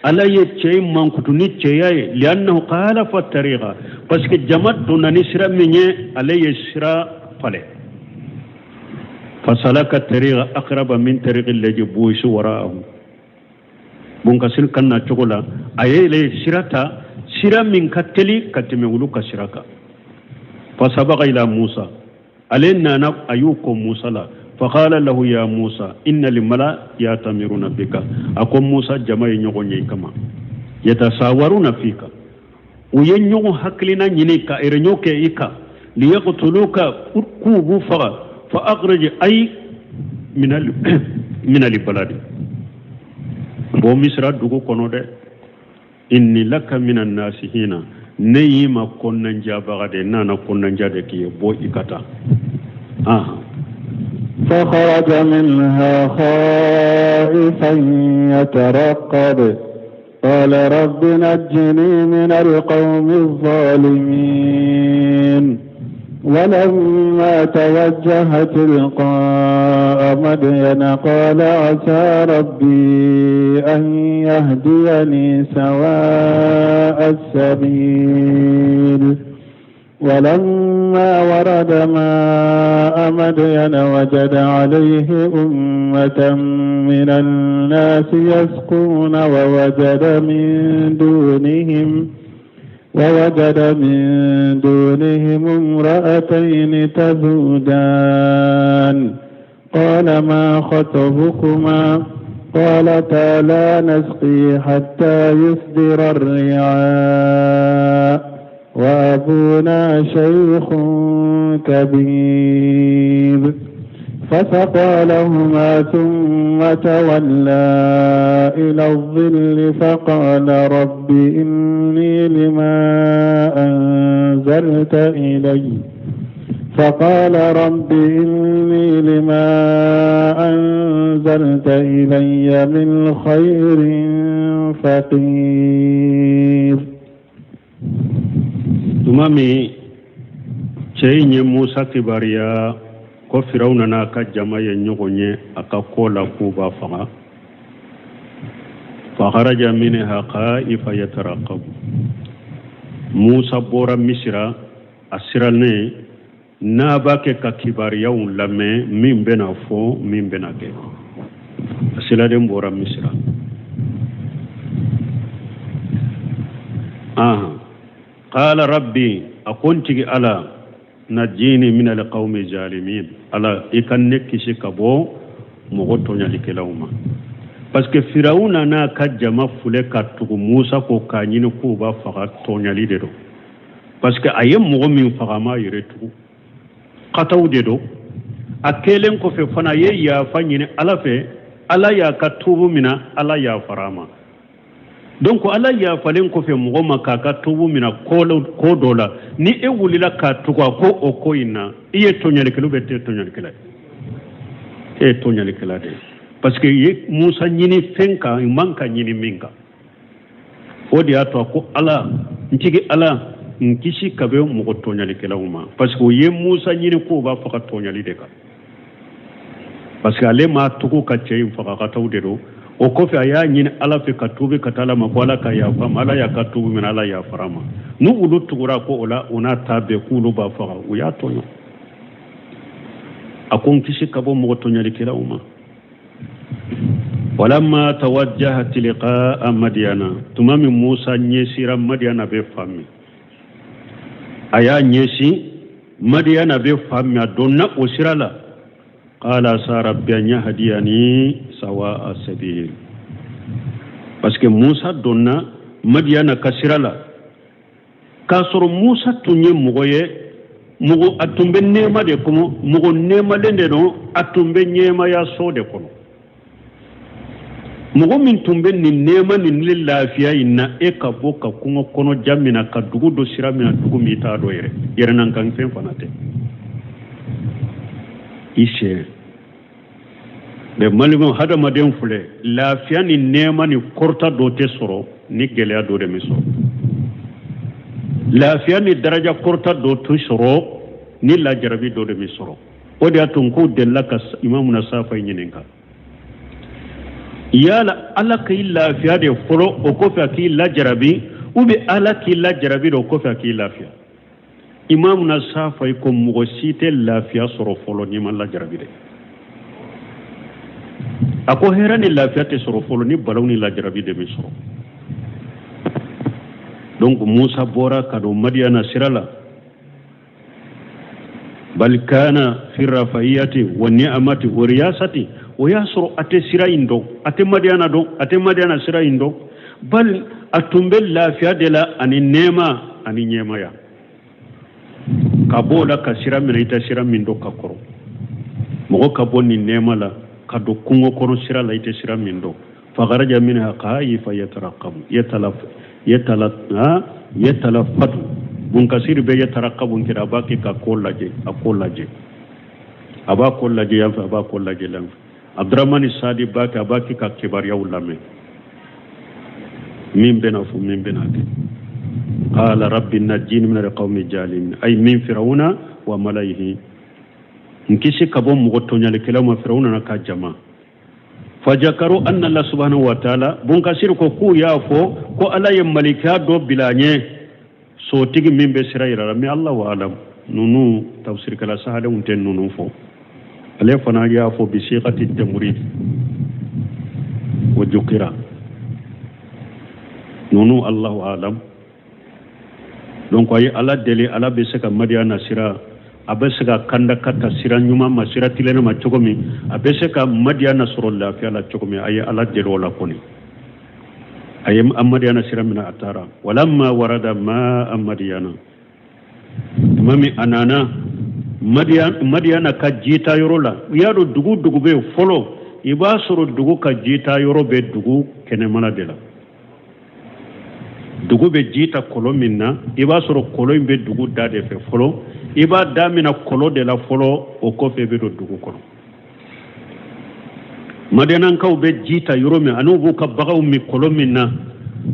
Ala ye cɛ in mankutu ni cɛya ye, liannahu khalafa tariqa, parce que jama donna ni sira min ye, ale ye sira falen. Fasalaka tariqa aqraba min tariqi allazi buisu wara'ahu. Bunkasiri kan na cogo la, a ye le sira ta, sira min ka teli ka tɛmɛ olu ka sira kan. Fasabaga ila Musa, ale nana a y'u kɔ Musa la. Faqala lahu ya Musa inna limala yatamiruna bika. A ko Musa, jama ye ɲɔgɔn ye i kama, yatasawaruna fika, U ye ɲɔgɔn hakilina ɲini ka réunion kɛ i kan liyaqtuluka k'u b'u faga fa akhrij ay minal baladi bɔ misira dugu kɔnɔ dɛ inni laka minan nasihina ne y'i ma kɔnɔnandiyabaga de nana kɔnɔnandiya de k'i ye bɔ i ka taa. فخرج منها خائفا يترقب قال رب نجني من القوم الظالمين ولما توجه تلقاء مدين قال عسى ربي أن يهديني سواء السبيل ولما ورد ماء مدين وجد عليه أمة من الناس يسقون ووجد من دونهم امرأتين تذودان قال ما خطبكما قالتا لا نسقي حتى يصدر الرعاء وأبونا شيخ كبير فسقى لهما ثم تولى إلى الظل فقال رب إني لما أنزلت إلي فقال رب إني لما أنزلت إلي من خير فقير. Tuma min cɛ in ye Musa kibaruya ko Firawuna n'a ka jama ye ɲɔgɔn ye a ka ko la k'u b'a faga fa kharaja minha khaifa yataraqabu Musa bɔra Misira a sirannen n'a b'a kɛ ka kibaruyaw lamɛn min bɛna fɔ min bɛna kɛ a sirannen bɔra Misira. Qala rabbi a ko n tigi Ala najini min alqawmi zalimin Ala i ka ne kisi ka bɔ mɔgɔ tɔɲalikɛlaw ma parce que Firawuna n'a ka jama filɛ ka tugu Musa kɔ k'a ɲini k'u b'a faga tɔɲali de don parce que a ye mɔgɔ min faga a m'a yɛrɛ tugu kataw de don. A kɛlen kɔfɛ fana a ye yafa ɲini Ala fɛ, Ala y'a ka tubu mina, Ala yafara a ma. Donc Ala yafalen kɔfɛ mɔgɔ ma k'a ka tubu mina ko dɔ la, ni e wulila k'a tugu a ko o ko in na, i ye tɔɲalikɛla bɛ tɛ tɔɲalikɛla ye, e ye tɔɲalikɛla de ye parce que i ye Musa ɲini fɛn kan i man ka ɲini min kan. O de y'a to a ko Ala n tigi Ala n kisi ka bɛ mɔgɔ tɔɲalikɛlaw ma parce que o ye Musa ɲini k'o b'a faga tɔɲali de kan parce que ale m'a tugu ka cɛ in faga ka taw de don. O kɔfɛ a y'a ɲini Ala fɛ ka tuubi ka taa Ala ma ko Ala ka yafa ma, Ala y'a ka tuubi minɛ, Ala yafara ma. N'u olu tugura ko o la o n'a ta bɛɛ k'olu b'a faga, u y'a tɔɲɔ. A ko n kisi ka bɔ mɔgɔ tɔɲɔlikɛlaw ma. Walamma tawajjaha tilqa'a madiyana tuma min Musa ɲɛsira Madiyana bɛ fan min, a y'a ɲɛsin Madiyana bɛ fan min, a donna o sira la. Qala asa rabbi an yahdiyani sawa'a sabil parce que Musa donna Madiyana ka sira la k'a sɔrɔ Musa tun ye mɔgɔ ye, mɔgɔ a tun bɛ nɛɛma de kɔnɔ, mɔgɔ nɛɛmalen de don, a tun bɛ ɲɛɛmaya so de kɔnɔ. Mɔgɔ min tun bɛ nin nɛɛma nin lafiya in na, e ka bɔ ka kungo kɔnɔ ja min na, ka dugu dɔ sira min na, dugu min i t'a dɔn yɛrɛ, yɛrɛnankanfɛn fana tɛ i sɛ mɛ maliɲɛw hadamaden filɛ, lafiya ni nɛɛma ni kɔrɔta dɔ tɛ sɔrɔ ni gɛlɛya dɔ de bɛ sɔrɔ. Lafiya ni daraja kɔrɔta dɔ tɛ sɔrɔ ni lajarabi dɔ de bɛ sɔrɔ. O de y'a to n k'o delila ka Imamuna Safayi ɲininka yala Ala k'i lafiya de fɔlɔ o kɔfɛ a k'i lajarabi ou bien Ala k'i lajarabi de o kɔfɛ a k'i lafiya? Imamuna Safayi ko mɔgɔ si tɛ lafiya sɔrɔ fɔlɔ n'i ma lajarabi dɛ. A ko hɛrɛ ni lafiya tɛ sɔrɔ fɔlɔ ni balaw ni lajarabi de bɛ sɔrɔ. Donc Musa bɔra ka don Madiyana sira la. Bal kana fi rafahiyati wa ni'amati wa riyasati, o y'a sɔrɔ a tɛ sira in dɔn, a tɛ Madiyana dɔn, a tɛ Madiyana sira in dɔn. Bal A tun bɛ lafiya de la ani nɛɛma ani ɲɛmaya. Ka bɔ o la ka sira minɛ i tɛ sira min dɔn ka kɔrɔ. Mɔgɔ ka bɔ nin nɛɛma la ka don kungo kɔnɔ sira la i tɛ sira min dɔn. Fakharaja minha khaifa yataraqabu yatala yatala ha yatalafatu. Bunkasiri bɛ yataraqabu kira a b'a kɛ ka ko lajɛ, a ko lajɛ, a b'a ko lajɛ yan fɛ, a b'a ko lajɛ yan fɛ. Abdramani Sadi b'a kɛ, a b'a kɛ ka kibaruyaw lamɛn min bɛna fɔ, min bɛna kɛ. Qala rabbi najjini min alqawmi jalimin ay min firawuna wa malaihi, n kisi ka bɔ mɔgɔ tɔɲalikɛlaw ma, firawuna n'a ka jama. Fajakaru anna Allah subhanahu wa ta'ala, Bunkasiri ko k'u y'a fɔ ko Ala ye malika dɔ bila a ɲɛ, sotigi min bɛ sira yira la. Mais Allahu alam, ninnu tafsirikɛla sahalenw tɛ ninnu fɔ. Ale fana y'a fɔ bi sigati tamrid wa jukira ninnu, Allahu alam. Donc a ye Ala deli, Ala bɛ se ka Madiyana sira, a bɛ se ka kanda ka ta sira ɲuman ma, sira tilennen ma cogo min, a bɛ se ka Madiyana sɔrɔ lafiya la cogo min. A ye Ala deli o la kɔni. A ye Madiyana sira minɛ, a taara. Walamma warada ma Madiyana, tuma min a nana Madiyana ka jita yɔrɔ la. U y'a dɔn dugu dugu bɛ yen fɔlɔ, i b'a sɔrɔ dugu ka jita yɔrɔ bɛ dugu kɛnɛmana de la. Dugu bɛ ji ta kɔlɔn min na, i b'a sɔrɔ kɔlɔn in bɛ dugu da de fɛ fɔlɔ. I b'a damina kɔlɔn de la fɔlɔ, o kɔfɛ i bɛ don dugu kɔnɔ. Madiyanakaw bɛ ji ta yɔrɔ min ani u b'u ka baganw min kɔlɔn min na,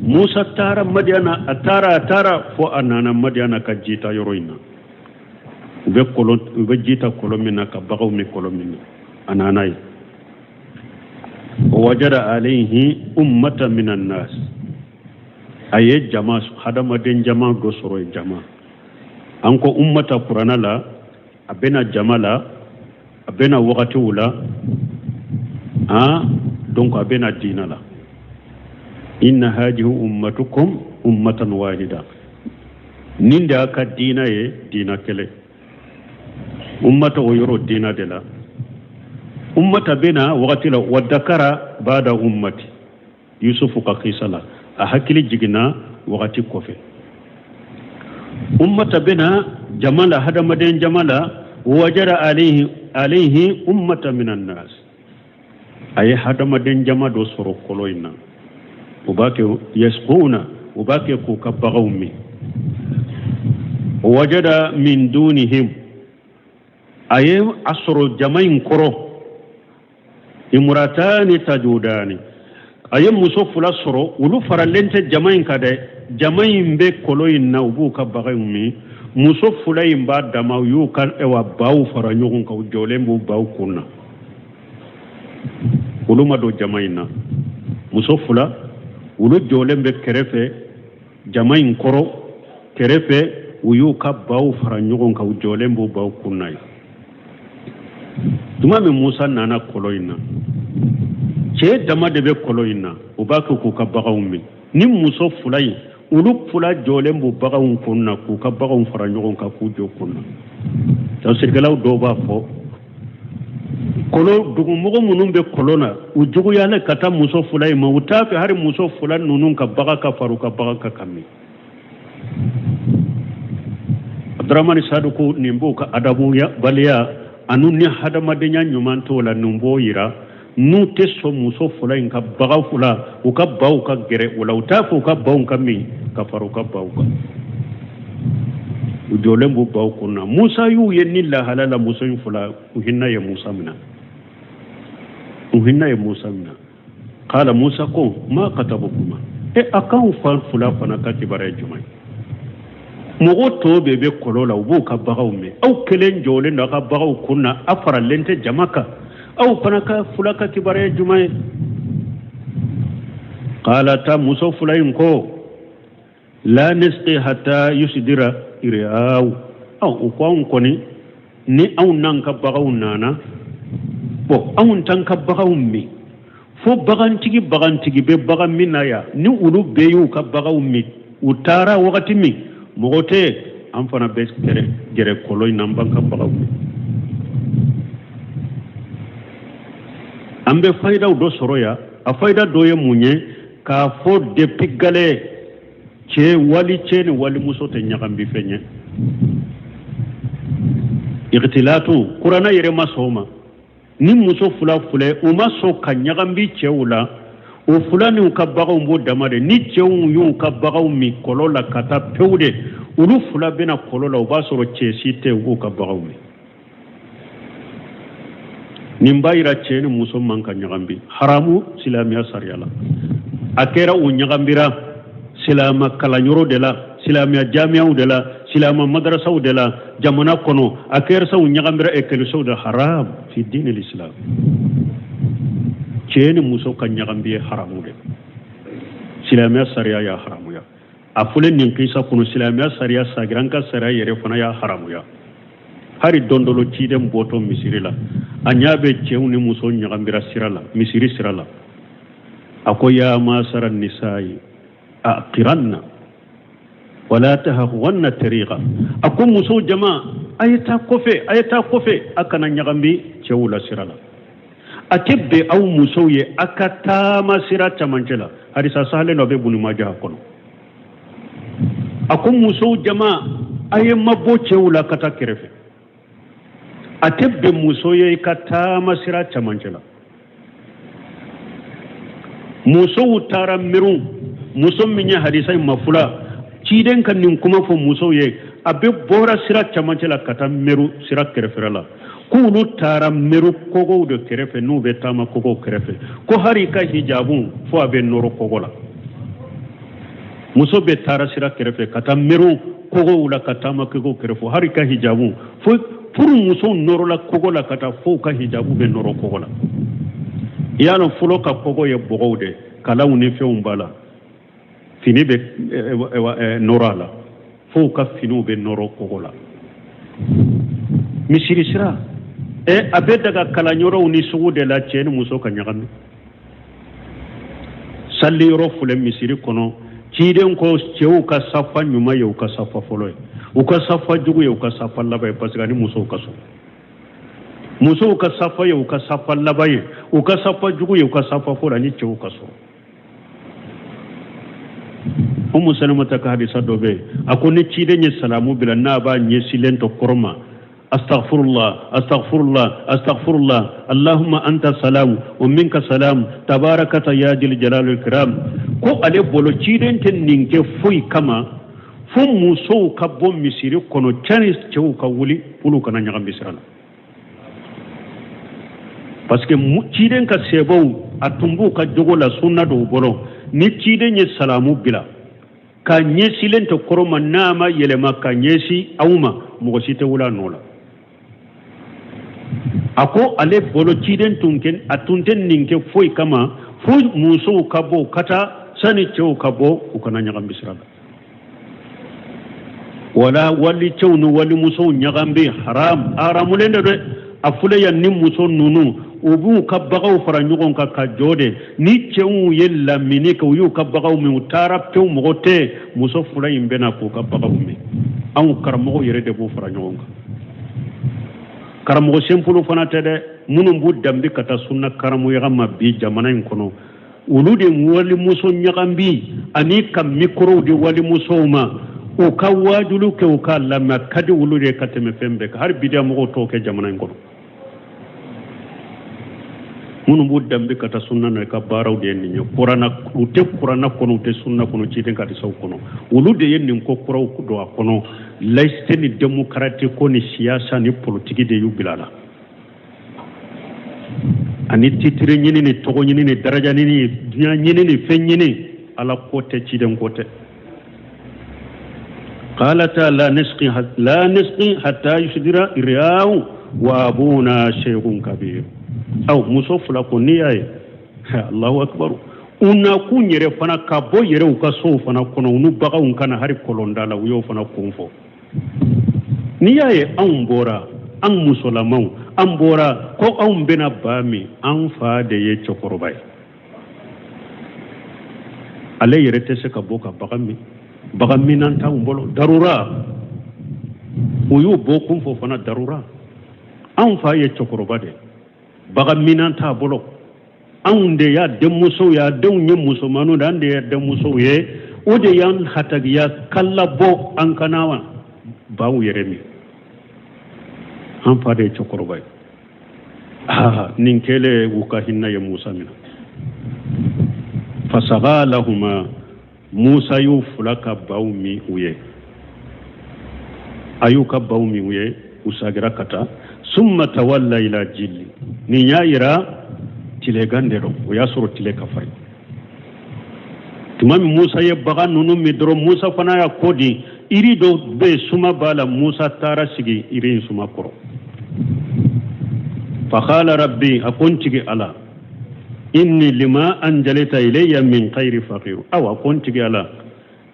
Musa taara Madiyana, a taara, a taara fo a nana Madiyana ka ji ta yɔrɔ in na. U bɛ kɔlɔn, u bɛ ji ta kɔlɔn min na ka baganw min kɔlɔn min na, a nana yen. Wajada alayhi ummatan minan nas, a ye jama, hadamaden jama dɔ sɔrɔ yen. Jama, an ko ummata kurana la, a bɛna jama la, a bɛna wagatiw la, donc a bɛna diina la. Inna hadihi ummatukum ummatan wahida, nin de y'a ka diina ye, diina kelen. Ummata o yɔrɔ diina de la. Ummata bɛna wagati la. Wa dakara bada ummati Yusufu ka kisa la, a hakili jiginna wagati kɔfɛ. Ummata bɛna jama la, hadamaden jama la. Wajada alayhi ummata minan nas, a ye hadamaden jama dɔ sɔrɔ kɔlɔn in na. U b'a kɛ yasquna, u b'a kɛ k'u ka baganw min. Wajada min dunihim, a ye a sɔrɔ jama in kɔrɔ imratani tajudani, a ye muso fila sɔrɔ, olu faralen tɛ jama in kan dɛ. Jama in bɛ kɔlɔn in na, u b'u ka baganw min. Muso fila in b'a dama, u y'u ka ɛwa baw fara ɲɔgɔn kan, u jɔlen b'u baw kun na, olu ma don jama in na. Muso fila, olu jɔlen bɛ kɛrɛfɛ jama in kɔrɔ kɛrɛfɛ, u y'u ka baw fara ɲɔgɔn kan, u jɔlen b'u baw kun na yen. Tuma min Musa nana kɔlɔn in na, cɛ dama de bɛ kɔlɔn in na, u b'a kɛ k'u ka baganw min. Ni muso fila in, olu fila jɔlen b'u baganw kun na, k'u ka baganw fara ɲɔgɔn kan, k'u jɔ kun na. Tafsirikɛlaw dɔw b'a fɔ kɔlɔn dugumɔgɔ minnu bɛ kɔlɔn na, u juguyalen ka taa muso fila in ma, u t'a fɛ hali muso fila ninnu ka bagan ka fara u ka bagan kan ka min. Abdramani Sadu ko nin b'o ka adamuya baliya ani ni hadamadenya ɲuman t'o la, nin b'o yira n'u tɛ sɔn muso fila in ka bagan fila, u ka baw ka gɛrɛ o la, u t'a fɛ u ka baw ka min ka fara u ka baw kan. U jɔlen b'u baw kun na. Musa y'u ye ni lahala la, muso in fila, u hinɛ ye Musa minɛ, u hinɛ ye Musa minɛ. Kala Musa ko ma katabukuma, e a k'anw fa fila fana ka kibaruya ye jumɛn ye? Mɔgɔ tɔw bɛɛ bɛ kɔlɔn la, u b'u ka baganw min, aw kelen jɔlen don aw ka baganw kun na, aw faralen tɛ jama kan, aw fana ka fila ka kibaruya ye jumɛn ye? Kala ta muso fila in ko la nisqi hatta yusdira ri'aw, aw u ko anw kɔni ni anw n'an ka baganw nana, bɔn anw t'an ka baganw min fo bagantigi bɛ bagan min na yan, ni olu bɛɛ y'u ka baganw min, u taara wagati min mɔgɔ tɛ, an fana bɛ gɛrɛ kɔlɔn in na, an b'an ka baganw min. An bɛ fayidaw dɔ sɔrɔ yan. A fayida dɔ ye mun ye? K'a fɔ depuis gale cɛ, wali cɛ ni walimuso tɛ ɲagambi fɛn ye. Ikhtilatu, kuranɛ yɛrɛ ma sɔn o ma. Ni muso fila filɛ, u ma sɔn ka ɲagambi cɛw la. O fila n'u ka baganw b'o dama de. Ni cɛw y'u ka baganw min kɔlɔn la ka taa pewu de, olu fila bɛna kɔlɔn la, o b'a sɔrɔ cɛ si tɛ, u b'u ka baganw min. Nin b'a yira cɛ ni muso man ka ɲagambi, haramu silamɛya sariya la. A kɛra u ɲagambira silama kalanyɔrɔ de la, silamɛya jamiyaw de la, silama madarasaw de la jamana kɔnɔ, a kɛra sa u ɲagambira ekɔlisow de, haram fi dini l'islam. Cɛ ni muso ka ɲagambi ye haramu de, silamɛya sariya y'a haramuya. A fɔlen nin kisa kɔnɔ, silamɛya sariya sagira an ka sariya yɛrɛ fana y'a haramuya. Hari don dɔ la ciden bɔtɔ misiri la, a ɲa bɛ cɛw ni muso ɲagambira sira la, misiri sira la. A ko ya masara nisayi aqiranna wala tahakwanna tariqa. A ko musow jama, a ye taa kɔfɛ, a ye taa kɔfɛ, a kana ɲagambi cɛw la sira la. A tɛ bɛn aw musow ye a ka taama sira camancɛ la. Hadisa sahalen dɔ bɛ Ibunu Majaha kɔnɔ. A ko musow jama, a ye mabɔ cɛw la ka taa kɛrɛfɛ. A tɛ bɛn muso ye i ka taama sira camancɛ la. Musow taara miirun, muso min ye hadisa in mafula, ciden ka nin kuma fɔ musow ye, a bɛ bɔra sira camancɛ la ka taa miiru sira kɛrɛfɛla la. K'olu taara miiru kogow de kɛrɛfɛ, n'u bɛ taama kogow kɛrɛfɛ, ko hali i ka hijabu fo a bɛ nɔrɔ kogo la. Muso bɛ taara sira kɛrɛfɛ ka taa miiru kogow la, ka taama kogow kɛrɛfɛ, hali ka hijabu fo furu musow nɔrɔla kogo la ka taa fo u ka hijabu bɛ nɔrɔ kogo la. I y'a lɔn fɔlɔ ka kogo ye bɔgɔw de, kalaw ni fɛnw b'a la, fini bɛ nɔrɔ a la, fo u ka finiw bɛ nɔrɔ kogo la. Misiri sira a bɛ daga kalanyɔrɔw ni sugu de la cɛ ni muso ka ɲagami. Sali yɔrɔ filɛ misiri kɔnɔ, ciden ko cɛw ka safa ɲuman ye u ka safa fɔlɔ ye, u ka safa jugu ye u ka safa laban ye, parce que ani musow ka so. Musow ka safa ye u ka safa laban ye, u ka safa jugu ye u ka safa fɔlɔ, ani cɛw ka so. Umu Salamata ka hadisa dɔ bɛ yen, a ko ni ciden ye salamu bila, n'a b'a ɲɛsilen to kɔrɔ ma, astaghfirullah, astaghfirullah, astaghfirullah, allahumma anta salam wa minka salam, tabarakata ya jil jalal kiram. Ko ale bolo ciden tɛ nin kɛ foyi kama fo musow ka bɔ misiri kɔnɔ, cɛ ni cɛw ka wuli, olu kana ɲagami sira la. Parce que ciden ka sɛbɛw a tun b'u ka jogo la, sunna dɔw bolo, ni ciden ye salamu bila ka ɲɛsilen tɛ kɔrɔ ma, n'a ma yɛlɛma ka ɲɛsin aw ma, mɔgɔ si tɛ wuli a nɔ la. A ko ale bolo ciden tun kɛ, a tun tɛ nin kɛ foyi kama fo musow ka bɔ ka taa sani cɛw ka bɔ, u kana ɲagami sira la. Wala wali cɛw ni wali musow ɲagambi haram, haramulen de dɛ. A filɛ yan ni muso ninnu u b'u ka bagaw fara ɲɔgɔn kan ka jɔ de. Ni cɛw ye lamini kɛ, u y'u ka bagaw min, u taara pewu, mɔgɔ tɛ, muso fila in bɛna k'u ka bagaw min. Anw karamɔgɔw yɛrɛ de b'u fara ɲɔgɔn kan. Karamɔgɔ senfolo fana tɛ dɛ, minnu b'u danbe ka taa sunna karamɔgɔya ma bi jamana in kɔnɔ, olu de walimuso ɲagambi ani ka mikorow di walimusow ma u ka waajulu kɛ, u k'a lamɛn, ka di olu de ye ka tɛmɛ fɛn bɛɛ kan. Hali bidiya mɔgɔw t'o kɛ jamana in kɔnɔ. Minnu b'u danbe ka taa sunna na, ka baaraw de ye nin ye. Kuranna, u tɛ kuranna kɔnɔ, u tɛ sunna kɔnɔ, ciden ka hadisaw kɔnɔ. Olu de ye nin ko kuraw don a kɔnɔ. Laïcité ni démocratie ko ni siyasa ni politiki de y'u bila a la, ani titiri ɲini ni tɔgɔ ɲini ni daraja ɲini ni dunya ɲini ni fɛn ɲini. Ala ko tɛ, ciden ko tɛ. Qalata la nisqi, la nisqi hatta yusdira riyahu wa abuna shaykhun kabir. Aw muso fila ko n'i y'a ye, Allahu akbar, u nakun yɛrɛ fana ka bɔ yɛrɛ u ka sow fana kɔnɔ, u n'u baganw kana hari kɔlɔnda la, u y'o fana kun fɔ. N'i y'a ye anw bɔra, an musolamaw an bɔra ko anw bɛna ba min, an fa de ye cɛkɔrɔba ye, ale yɛrɛ tɛ se ka bɔ ka bagan min, bagan minnan t'anw bolo, darura. U y'u bɔ kun fɔ fana, darura. Anw fa ye cɛkɔrɔba de ye, bagan minnan t'a bolo. Anw de y'a denmusow ye, a denw ye musomanninw de, an de y'a denmusow ye. O de y'an hatagiya k'an labɔ, an kana baw yɛrɛ min. An fa de ye cɛkɔrɔba ye. Aa, nin kɛlen, u ka hinɛ ye Musa minɛ. Fasaga lahuma, Musa y'u fila ka baw min u ye. A y'u ka baw min u ye, u sagira ka taa. Summa tawalla ila jilli. Nin y'a yira tilegan de don, o y'a sɔrɔ tile ka farin. Tuma min Musa ye bagan ninnu min dɔrɔn, Musa fana y'a kɔ di. Iri dɔ bɛ yen, suma b'a la. Musa taara sigi iri in suma kɔrɔ. Faqala rabbi, a ko n tigi Ala, inni lima anjalita ilayya min khayri faqir. Awa, ko n tigi Ala,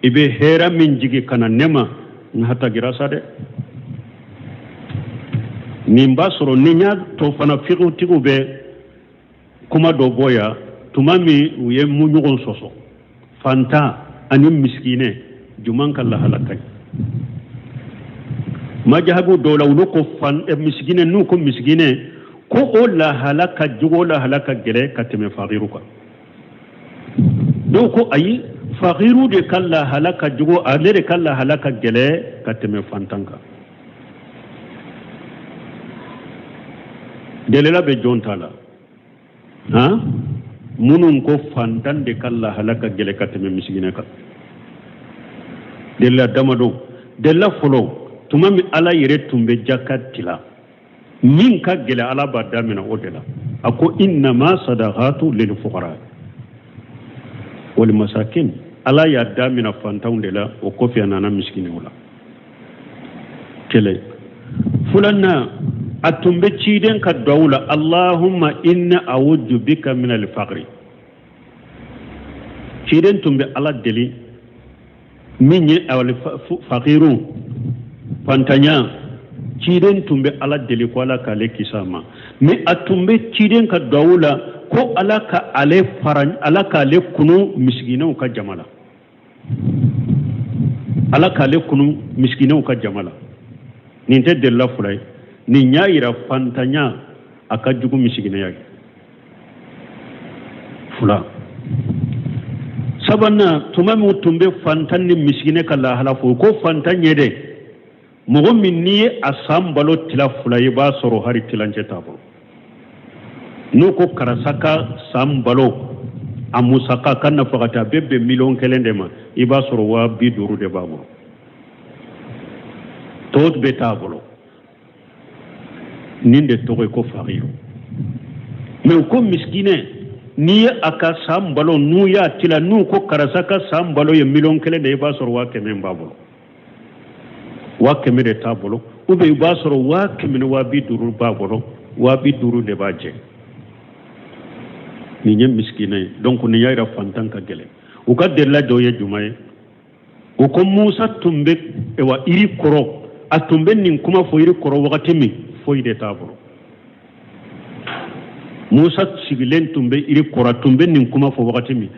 i bɛ hɛrɛ min jigi ka na ne ma, n hatagira sa dɛ. Nin b'a sɔrɔ ni y'a to fana, fiqhutigiw bɛ kuma dɔ bɔ yan. Tuma min u ye mu ɲɔgɔn sɔsɔ, fantan ani misikinɛ, juman ka lahala ka ɲi? Majahabu dɔw la, olu ko fan misikinɛ, n'u ko misikinɛ, ko o lahala ka jugu, o lahala ka gɛlɛn ka tɛmɛ fagiru kan. Dɔw ko ayi, fagiru de ka lahala ka jugu, ale de ka lahala ka gɛlɛn ka tɛmɛ fantan kan. Delila bɛ jɔn ta la? Han, minnu ko fantan de ka lahala ka gɛlɛn ka tɛmɛ misikinɛ kan, delila damadɔ. Delila fɔlɔ, tuma min Ala yɛrɛ tun bɛ jaka tila, min ka gɛlɛn, Ala b'a damina o de la. A ko innama sadaqatu lil fuqara wal masakin. Ala y'a damina fantanw de la, o kɔfɛ a nana misikinɛw la. Kelen filanan, a tun bɛ ciden ka duwawu la: allahumma inni awuju bika min alfaqri. Ciden tun bɛ Ala deli min ye faqiru, fantanya. Ciden tun bɛ Ala deli ko Ala k'ale kisi a ma. Mais a tun bɛ ciden ka duwawu la ko Ala ka ale fara, Ala k'ale kunu misikinɛw ka jama la, Ala k'ale kunu misikinɛw ka jama la. Nin tɛ delila fila ye. Nin y'a yira fantanya a ka jugu misikinɛya ye. Fila sabanan, tuma min tun bɛ fantan ni misikinɛ ka lahala fɔ, ko fantan ye dɛ, mɔgɔ min n'i ye a san balo tila fila ye, i b'a sɔrɔ hari tilancɛ t'a bolo. N'u ko karisa ka san balo a musaka ka nafakati a bɛ bɛn 1 miliyɔn de ma, i b'a sɔrɔ 50.000 de b'a bolo, tɔw bɛ t'a bolo. Nin de tɔgɔ ye ko faqiru. Mais ko misikinɛ, n'i ye a ka san balo, n'u y'a tila, n'u ko karisa ka san balo ye 1 miliyɔn de ye, i b'a sɔrɔ 100.000 b'a bolo, 100.000 de t'a bolo, ou bien i b'a sɔrɔ 100.000 ni 50.000 b'a bolo, 50.000 de b'a jɛ. Nin ye misikinɛ ye. Donc nin y'a yira fantan ka gɛlɛn. U ka delila dɔw ye jumɛn ye? U ko Musa tun bɛ wa iri kɔrɔ, a tun bɛ nin kuma fɔ iri kɔrɔ wagati min, foyi de t'a bolo. Musa sigilen tun bɛ iri kɔrɔ, a tun bɛ nin kuma fɔ wagati min,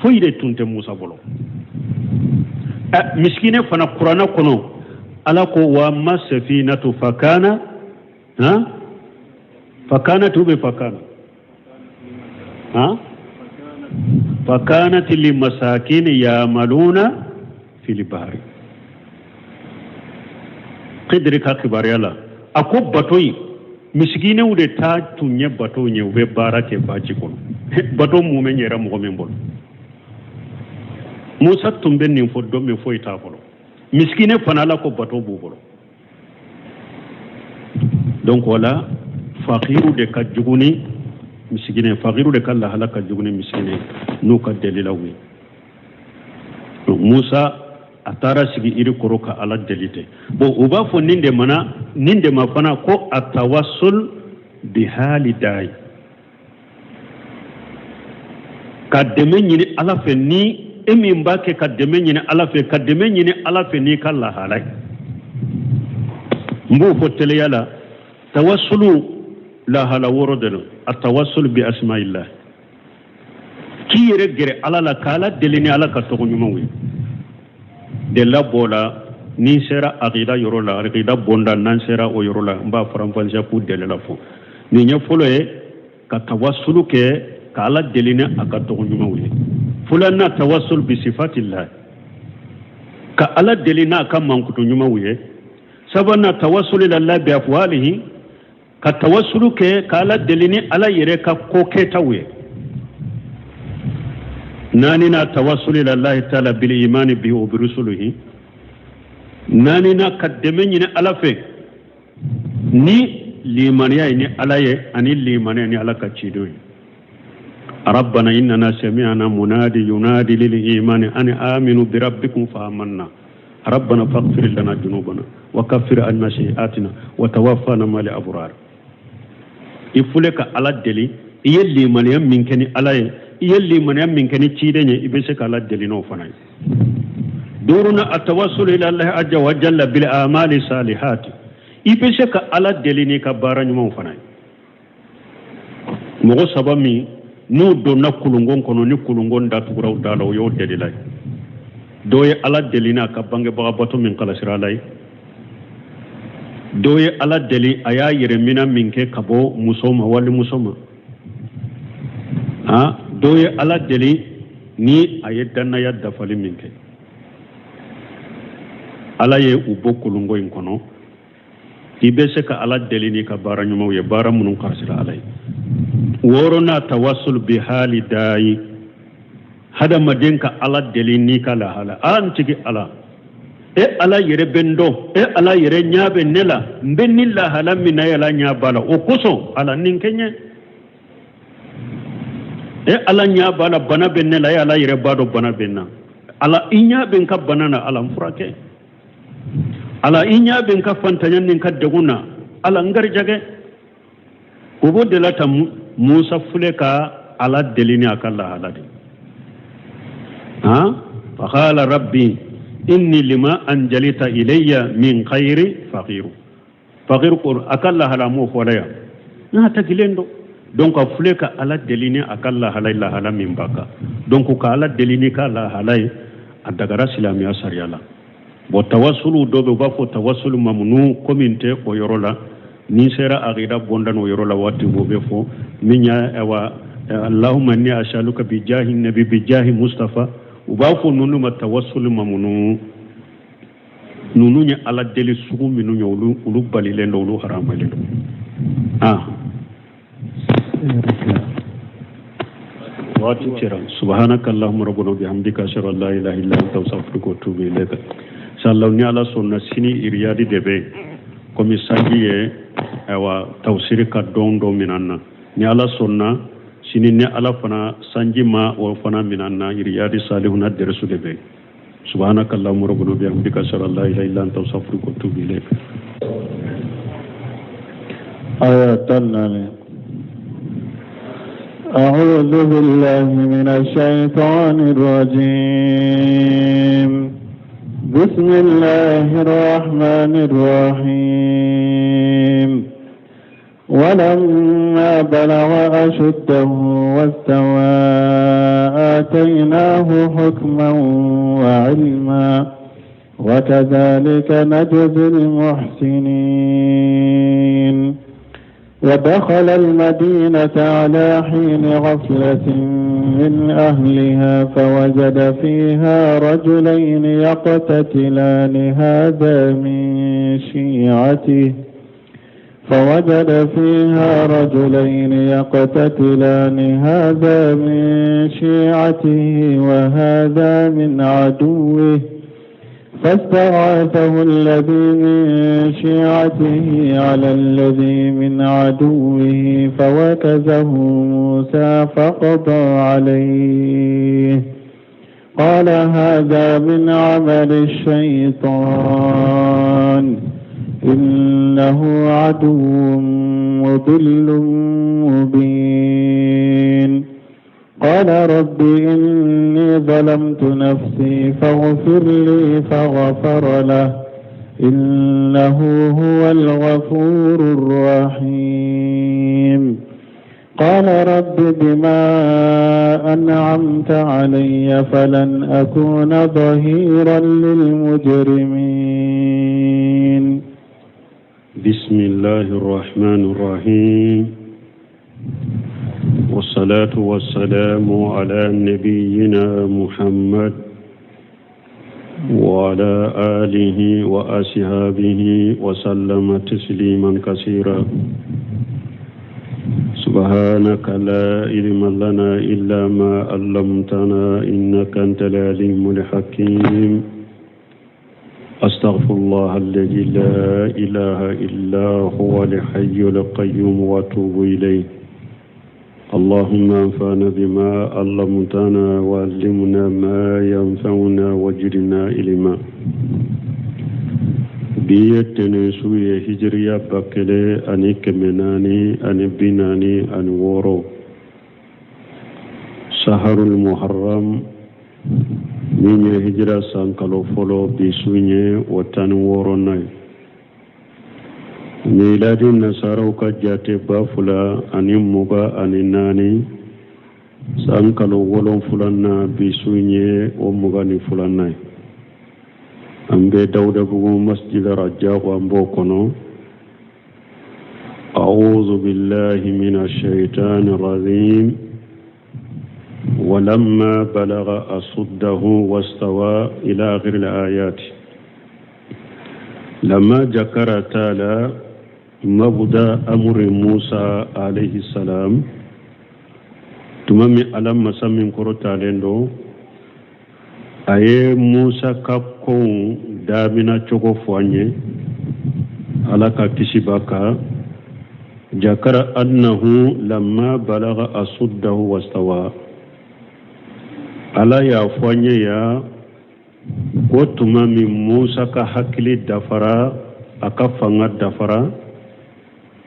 foyi de tun tɛ Musa bolo. Misikinɛ fana, kuranɛ kɔnɔ, Ala ko wa amma safinatu fakana, han, fakanat ou bien fakana, han, fakanat li masakin yamaluna fil bahri. Khidri ka kibaruya la, a ko bato in, misikinɛw de ta tun ye bato ye, u bɛ baara kɛ baji kɔnɔ. Bato mun bɛ ɲɛra mɔgɔ min bolo? Musa tun bɛ nin fɔ don min, foyi t'a bolo. Misikinɛ fana, Ala ko bato b'u bolo. Donc wala faqiru de ka jugu ni misikine, faqiru de ka lahala ka jugu ni misikine n'u ka delilaw ye. Donc Musa a taara sigi iri kɔrɔ ka Ala deli ten. Bon, u b'a fɔ nin de mana nin de ma fana ko atawassul bihali dayi, ka dɛmɛ ɲini Ala fɛ ni e min b'a kɛ, ka dɛmɛ ɲini Ala fɛ, ka dɛmɛ ɲini Ala fɛ n'i ka lahala ye. N b'o fɔ teliya la. Tawassulu lahala wɔɔrɔ de don. A tawassul bi asma'illah, k'i yɛrɛ gɛrɛ Ala la k'Ala deli ni Ala ka tɔgɔ ɲumanw ye. Delila b'o la. Ni n sera akida yɔrɔ la, akida bonda, n'an sera o yɔrɔ la, n b'a faranfasiya k'u delila fɔ. Nin ye fɔlɔ ye, ka tawasulu kɛ. ka Ala deli ni a ka tɔgɔ ɲumanw ye. Filanan tawassul bi sifatillah, ka Ala deli n'a ka mankutu ɲumanw ye. Sabanan tawassul ila bi afwalihi, ka tawassulu kɛ ka Ala deli ni Ala yɛrɛ ka ko kɛtaw ye. Naaninan tawassul ila Allah taala bil imani bihi wa bi rusulihi. Naaninan ka dɛmɛ ɲini Ala fɛ ni limaniya ye ni Ala ye ani limaniya ni Ala ka cidenw ye. Rabbana innana sami'na munadi yunadi lil imani an aminu bi rabbikum fa amanna rabbana faghfir lana dhunubana wa kaffir anna sayi'atina wa tawaffana ma'al abrar. I fule ka Ala deli, i ye limaniya min kɛ ni Ala ye, i ye limaniya min kɛ ni ciden ye, i bɛ se ka Ala deli n'o fana ye. Duurunan atawassul ila Allah azza wa jalla bil amali salihati, i bɛ se ka Ala deli n'i ka baara ɲumanw fana ye. Mɔgɔ saba min n'u donna kulungon kɔnɔ ni kulungon datugura u da la, o y'o delila ye. Dɔ ye Ala deli n'a ka bangebaga bato min kalasira Ala ye. Dɔ ye Ala deli a y'a yɛrɛ mina min kɛ ka bɔ muso ma, walimuso ma. Dɔ ye Ala deli ni a ye dannaya dafali min kɛ. Ala ye u bɔ kulungon in kɔnɔ. I bɛ se ka Ala deli n'i ka baara ɲumanw ye, baara minnu kalasira Ala ye. Wɔɔrɔnan tawassul bi hali dayi, hadamaden ka Ala deli n'i ka lahala. An tigi Ala, e Ala yɛrɛ bɛ n dɔn, e Ala yɛrɛ ɲɛ bɛ ne la, n bɛ ni lahala min na, e Ala ɲɛ b'a la, o kosɔn Ala nin kɛ n ye. E Ala ɲɛ b'a la, bana bɛ ne la, e Ala yɛrɛ b'a dɔn bana bɛ n na. Ala i ɲɛ bɛ n ka bana na, Ala n furakɛ. Ala i ɲɛ bɛ n ka fantanya ni n ka degun na, Ala n garijɛgɛ. O b'o de la ta Musa fule ka Ala deli ni a ka lahala de. Faqala rabbi inni lima anjalita ilayya min khayri faqiru. Faqiru ko a ka lahala m'o fɔla yan, n'a tagilen don. Donc a fule ka Ala deli ni a ka lahala ye, lahala min b'a kan. Donc ka Ala deli ni ka lahala ye, a dagara silamɛya sariya la. Bon tawassulu dɔ bɛ, u b'a fɔ tawassulu mamunu, komi n tɛ o yɔrɔ la. Ni sera aqida bonda n'o yɔrɔ la waati o bɛ fɔ min ya awa Allahumma inni as'aluka bi jahi nabi bi jahi Mustafa. U b'a fɔ ninnu ma tawassulu mamunu. Ninnu ye Ala deli sugu minnu ye, olu balilen don, olu haramalen don. Waati sera. Subhanaka Allahumma rabbana bihamdika ashhadu an la ilaha illa anta astaghfiruka wa atubu ilayka. Inshallah ni Ala sɔnna sini iriyadi de bɛ yen. Komi sanji ye ayiwa tawsiri ka don dɔ minɛ an na. Ni Ala sɔnna sini ni Ala fana sanji ma o fana minɛ an na, iriyadi salihuna dɛrɛsu de bɛ yen. Subhanaka Allahumma rabbana bihamdika ashhadu an la ilaha illa anta astaghfiruka wa atubu ilayk. Aya 14. أعوذ بالله من الشيطان الرجيم. بسم الله الرحمن الرحيم. ولما بلغ أشده واستوى آتيناه حكما وعلما وكذلك نجزي المحسنين. ودخل المدينة على حين غفلة من أهلها فوجد فيها رجلين يقتتلان هذا من شيعته فوجد فيها رجلين يقتتلان هذا من شيعته وهذا من عدوه فاستغاثه الذي من شيعته على الذي من عدوه فوكزه موسى فقضى عليه. قال هذا من عمل الشيطان إنه عدو مضل مبين. قال رب إني ظلمت نفسي فاغفر لي فغفر له إنه هو الغفور الرحيم. قال رب بما أنعمت علي فلن أكون ظهيرا للمجرمين. بسم الله الرحمن الرحيم. والصلاة والسلام على نبينا محمد وعلى آله وأصحابه وسلم تسليما كثيرا سبحانك لا علم لنا إلا ما علمتنا إنك أنت العليم الحكيم أستغفر الله الذي لا إله إلا هو الحي القيوم وأتوب إليه اللهم انفعنا بما علمتنا وعلمنا ما ينفعنا وجدنا علما bi ye tɛnɛn su ye hijiriya 1446 saharul muharram min ye hijira san kalo fɔlɔ bi su ye o 16nan ye miladi nasaraw ka jate 2024 san kalo wolonfilanan bi su ye o 22nan ye an bɛ dawudabugu masjid rajabu an b'o kɔnɔ أعوذ بالله من الشيطان الرجيم ولما بلغ أشده واستوى إلى آخر الآيات لما ذكر تعالى مبدا أمر موسى عليه السلام tuma min ala masa min kɔrɔtalen don a ye musa ka kow damina cogo fɔ an ye ala ka kisi b'a kan jakara annahu lamma balaga asuddahu wastawa ala y'a fɔ an ye yan ko tuma min musa ka hakili dafara a ka fanga dafara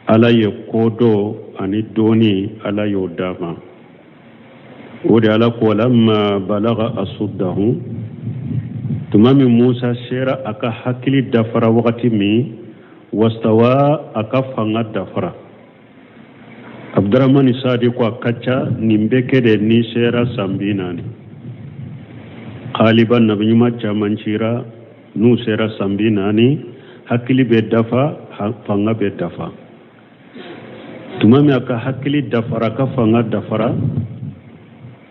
ala ye kodɔn ani dɔnni ala y'o d'a ma o de ala ko lamma balaga asuddahu tuma min musa sera a ka hakili dafara wagati min wastawa a ka fanga dafara abdurahmani sadi ko a ka ca nin bɛ kɛ de n'i sera san 40 xaaliba nabiɲuman caman cira n'u sera san 40 hakili bɛ dafa fanga bɛ dafa tuma min a ka hakili dafara a ka fanga dafara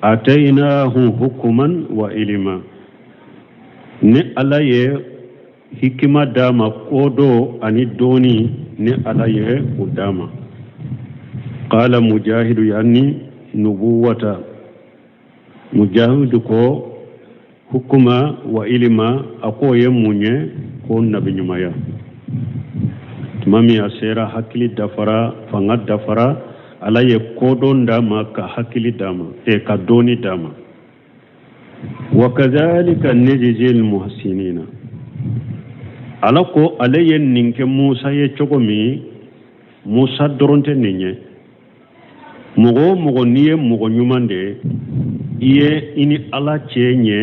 atayinahu hukuman wa ilima ni ala ye hikima d'a ma kodɔn ani dɔnni ni ala ye o d'a ma qala mujahidu yani nubuwata mujahidu ko hukuma wa ilima a k'o ye mun ye ko nabiɲumanya tuma min a sera hakili dafara fanga dafara ala ye kodɔn d'a ma ka hakili d'a ma e ka dɔnni d'a ma wa kazalika nejzil muhsinina ala ko ale ye nin kɛ musa ye cogo min musa dɔrɔn tɛ nin ye mɔgɔ o mɔgɔ n'i ye mɔgɔ ɲuman de ye i ye i ni ala cɛ ɲɛ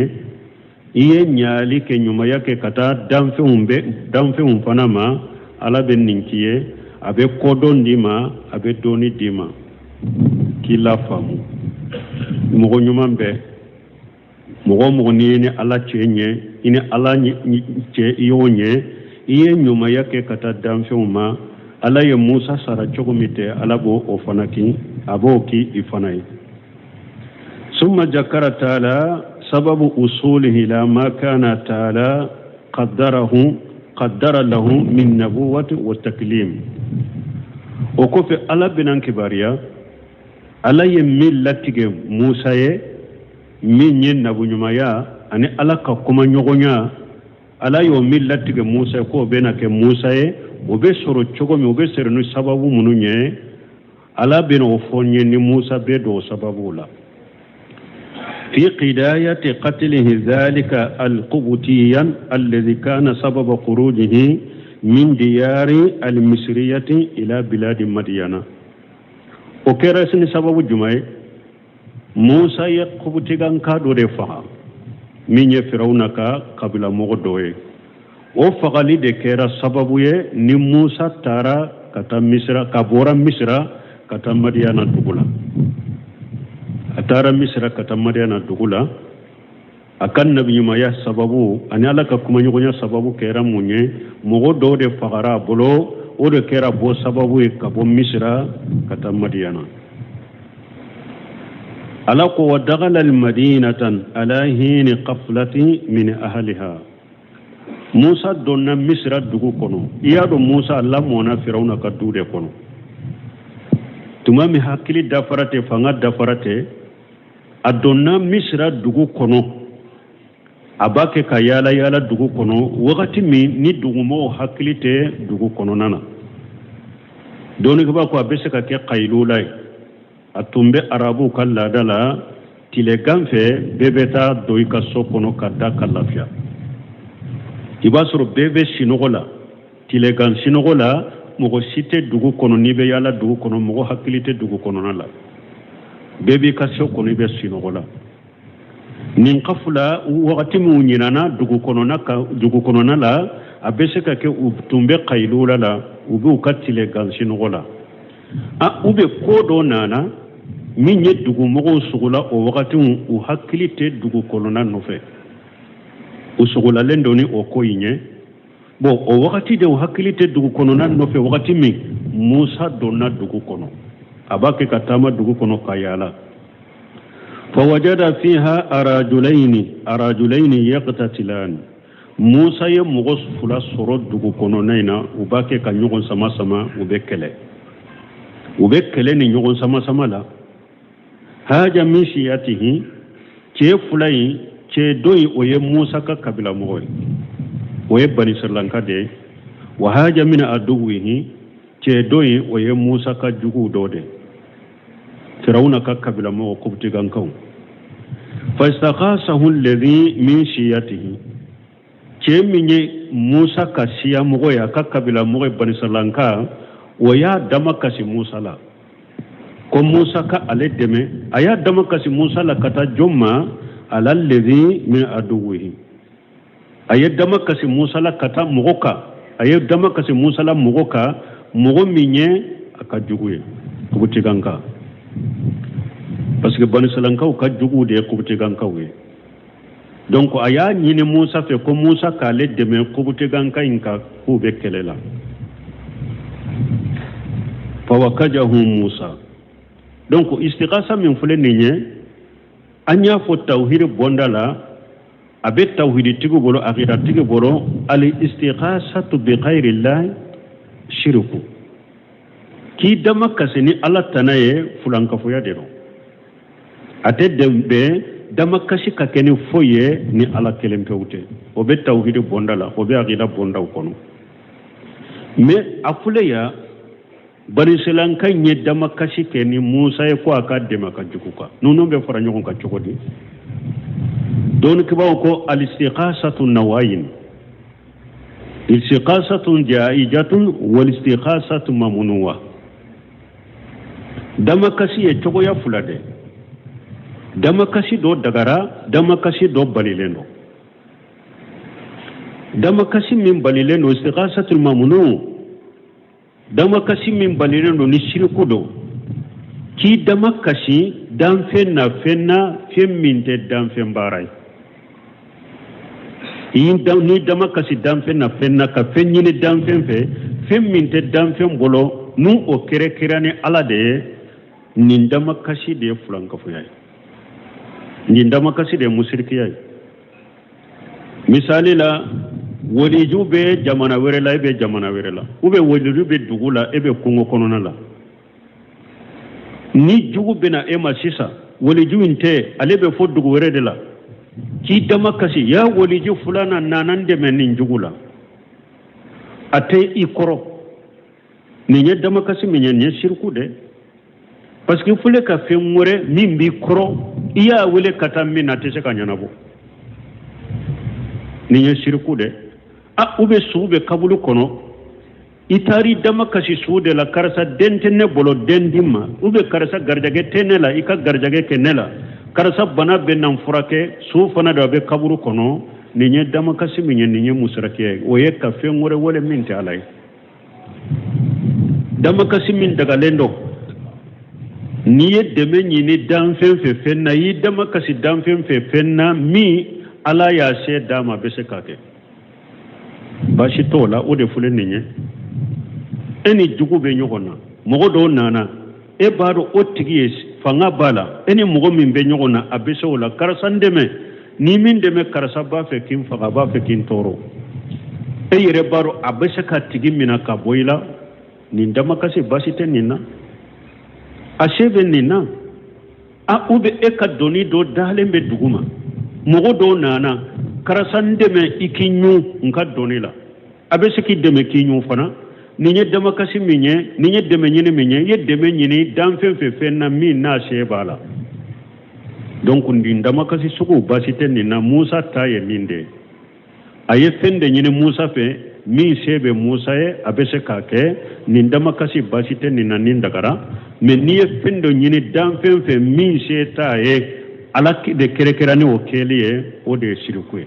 i ye ɲali kɛ ɲumanya kɛ ka taa danfɛnw bɛ danfɛnw fana ma ala bɛ nin k'i ye a bɛ kodɔn d'i ma a bɛ dɔnni d'i ma k'i lafaamu mɔgɔ ɲuman bɛɛ mɔgɔ o mɔgɔ n'i ye ni ala cɛ ɲɛ i ni ala cɛ i y'o ɲɛ i ye ɲumanya kɛ ka taa danfɛnw ma ala ye musa sara cogo min tɛ ala b'o o fana ki a b'o ki i fana ye summa jakara taala sababu usulihi ila ma kana taala qaddarahu qaddara lahu min nabuwati wa taklim o kɔfɛ ala bɛna kibaruya ala ye min latigɛ musa ye min ye nabuɲumanya ani ala ka kumaɲɔgɔnya ala y'o min latigɛ musa ye k'o bɛna kɛ musa ye o bɛ sɔrɔ cogo min o bɛ sɔrɔ ni sababu minnu ye ala bɛna o fɔ n ye ni musa bɛ don o sababuw la fi qidayati qatlihi dhalika alqubtiyan alladhi kana sababa khurujihi min diyari almisriyati ila biladi madiyana o kɛra ni sababu jumɛn ye musa ye kubutikanka dɔ de faga min ye firawuna ka kabila mɔgɔ dɔ ye o fagali de kɛra sababu ye ni musa taara ka taa misira ka bɔra misira ka taa madiyana dugu la a taara misira ka taa madiyana dugu la a ka nabiɲumanya sababu ani ala ka kumaɲɔgɔnya sababu kɛra mun ye mɔgɔ dɔw de fagara a bolo o de kɛra bɔ sababu ye ka bɔ misira ka taa madiyana Ala ko wa dakala almadinata ala hini qaflati min ahliha. Musa donna Misira dugu kɔnɔ. I y'a dɔn Musa lamɔna Firawuna ka du de kɔnɔ. Tuma min hakili dafara tɛ, fanga dafara tɛ, a donna Misira dugu kɔnɔ. A b'a kɛ ka yaala yaala dugu kɔnɔ wagati min ni dugumɔgɔw hakili tɛ dugu kɔnɔna na. Dɔnnikɛbaa ko a bɛ se ka kɛ kayilula ye. A tun bɛ arabuw ka laada la, tilegan fɛ bɛɛ bɛ taa don i ka so kɔnɔ ka da ka lafiya. I b'a sɔrɔ bɛɛ bɛ sinɔgɔ la, tilegan sinɔgɔ la, mɔgɔ si tɛ dugu kɔnɔ. N'i bɛ yaala dugu kɔnɔ, mɔgɔ hakili tɛ dugu kɔnɔna la, bɛɛ b'i ka so kɔnɔ, i bɛ sinɔgɔ la. Nin kafula wagati min ɲinana dugu kɔnɔna ka dugu kɔnɔna la, a bɛ se ka kɛ u tun bɛ kayilula la, u b'u ka tilegan sinɔgɔ la. A u bɛ ko dɔ nana min ye dugumɔgɔw sogola o wagati, u hakili tɛ dugu kɔnɔna nɔfɛ, u sogolalen don ni o ko in ye. Bon, o wagati de u hakili tɛ dugu kɔnɔna nɔfɛ wagati min Musa donna dugu kɔnɔ, a b'a kɛ ka taama dugu kɔnɔ ka yaala. Fawajada fiha arajulaini yaqtatilani. Musa ye mɔgɔ fila sɔrɔ dugu kɔnɔna in na, u b'a kɛ ka ɲɔgɔn sama sama, u bɛ kɛlɛ, u bɛ kɛlɛ ni ɲɔgɔn sama sama la. Haja min siyatihi, cɛ fila in, cɛ dɔ in, o ye Musa ka kabila mɔgɔ ye, o ye banisiralanka de ye. Wa haja min aduwihi, cɛ dɔ in, o ye Musa ka juguw dɔ de ye, Firawuna ka kabila mɔgɔ kɔptikankaw. Fastakhasahu alladhi min shiyatihi, cɛ min ye Musa ka siya mɔgɔ ye, a ka kabila mɔgɔ ye, banisiralanka, o y'a dama kasi Musa la ko Musa ka ale dɛmɛ. A y'a dama kasi Musa la ka taa jɔn ma? Ala alladhi min aduwihi. A ye dama kasi Musa la ka taa mɔgɔ kan, a ye dama kasi Musa la mɔgɔ kan, mɔgɔ min ye a ka jugu ye, kɔptikanka, parce que banisiralankaw ka juguw de ye kɔptikankaw ye. Donc a y'a ɲini Musa fɛ ko Musa k'ale dɛmɛ kɔptikanka in kan, k'u bɛ kɛlɛ la. Fawakajahu Musa. Donc istigasa min filɛ nin ye, an y'a fɔ tawhidi bonda la, a bɛ tawhiditigi bolo, akidatigi bolo, al istighasatu bi ghayrillahi shirku, k'i dama kasi ni Ala tana ye, fulankafoya de don. A tɛ bɛn damakasi ka kɛ ni foyi ye ni Ala kelen pewu tɛ. O bɛ tawhidi bonda la, o bɛ akida bondaw kɔnɔ. Mais a filɛ yan, banisiralanka in ye damakasi kɛ ni Musa ye ko a ka dɛmɛ ka jugu kan. Ninnu bɛ fara ɲɔgɔn kan cogo di? Dɔnnikɛbaaw ko alistighasatu nawayin, istighasatun jaijatun wal istighasatu mamnuwa. Damakasi ye cogoya fila de. Damakasi dɔ dagara, damakasi dɔ balilen don. Damakasi min balilen don, istighasatul mamnu, damakasi min balilen don ni siriku don, k'i dama kasi danfɛn na, fɛn na, fɛn min tɛ danfɛn baara ye. N'i dama kasi danfɛn na, fɛn na, ka fɛn ɲini danfɛn fɛ, fɛn min tɛ danfɛn bolo, n'u o kɛrɛkɛrɛ ni Ala de ye, nin damakasi de ye fulankafoya ye, nin damakasi de ye musirikiya ye. Misali la, waliju bɛ jamana wɛrɛ la, e bɛ jamana wɛrɛ la, ou bien waliju bɛ dugu la, e bɛ kungo kɔnɔna la. Ni jugu bɛna e ma sisan, waliju in tɛ, ale bɛ fɔ dugu wɛrɛ de la, k'i dama kasi ya waliju fulana nana n dɛmɛ nin jugu la, a tɛ i kɔrɔ. Nin ye damakasi min ye, nin ye siriku dɛ, parce que filɛ ka fɛn wɛrɛ min b'i kɔrɔ, i y'a wele ka taa min na, a tɛ se ka ɲɛnabɔ. Nin ye siriku dɛ. A u bɛ su bɛ kaburu kɔnɔ, i taar'i dama kasi su de la, karisa den tɛ ne bolo, den di ma, ou bien karisa garijɛgɛ tɛ ne la, i ka garijɛgɛ kɛ ne la, karisa bana bɛ na n furakɛ, su fana don, a bɛ kaburu kɔnɔ. Nin ye damakasi min ye, nin ye musirakiya ye, o ye ka fɛn wɛrɛ wele min tɛ Ala ye. Damakasi min dagalen don, n'i ye dɛmɛ ɲini danfɛn fɛ fɛn na, i y'i damakasi danfɛn fɛ fɛn na min Ala y'a se d'a ma, a bɛ se k'a kɛ, baasi t'o la. O de filɛ nin ye, e ni jugu bɛ ɲɔgɔn na, mɔgɔ dɔw nana, e b'a dɔn o tigi ye fanga b'a la, e ni mɔgɔ min bɛ ɲɔgɔn na, a bɛ se o la, karisa n dɛmɛ, ni min dɛmɛ, karisa b'a fɛ k'i faga, a b'a fɛ k'i tɔɔrɔ, e yɛrɛ b'a dɔn a bɛ se ka tigi minɛ ka bɔ i la. Nin damakasi baasi tɛ nin na, a se bɛ nin na. A u bɛ e ka doni dɔ dalen bɛ dugu ma, mɔgɔ dɔw nana, karisa n dɛmɛ i k'i ɲun n ka doni la, a bɛ se k'i dɛmɛ k'i ɲun fana. Nin ye damakasi min ye, nin ye dɛmɛ ɲini min ye, i ye dɛmɛ ɲini danfɛn fɛ fɛn na min n'a se b'a la. Donc nin damakasi sugu baasi tɛ nin na. Musa ta ye nin de ye, a ye fɛn de ɲini Musa fɛ min se bɛ Musa ye, a bɛ se k'a kɛ. Nin damakasi baasi tɛ nin na, nin dagara. Mais n'i ye fɛn dɔ ɲini danfɛn fɛ min se t'a ye, Ala de kɛrɛkɛra ni o kɛli ye, o de ye siriku ye.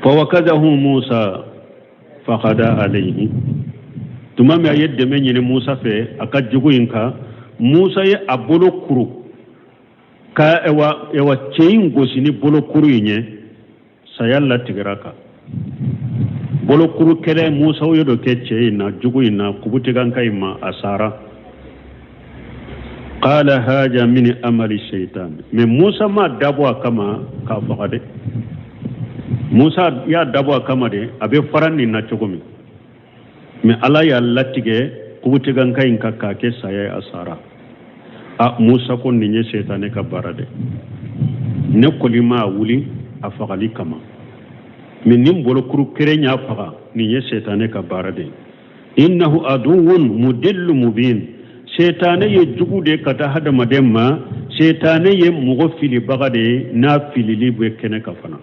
Fawakazahu Musa fakada alayhi. Tuma min a ye dɛmɛ ɲini Musa fɛ a ka jugu in kan, Musa ye a bolo kuru ka ewa ewa cɛ in gosi ni bolokuru in ye, saya latigɛra kan. Bolokuru kɛlɛ Musa ye dɔ kɛ cɛ in na, jugu in na, kubutikanka in ma, a sara. Qala haja min amali shaitan. Mais Musa ma dabɔ a kama k'a faga dɛ, Musa y'a dabɔ a kama de a bɛ fara nin na cogo min, mais Ala y'a latigɛ kubutikanka in kan k'a kɛ saya ye, a sara. A Musa ko nin ye sɛtanɛ ka baara de, ne kɔni m'a wuli a fagali kama, mais nin bolokuru kelen y'a faga, nin ye sɛtanɛ ka baara de ye. Innahu aduwwun mudillu mubin. Sɛtanɛ ye jugu de ka taa hadamaden ma, sɛtanɛ ye mɔgɔ filibaga de ye, n'a filili bɛ kɛnɛ kan fana.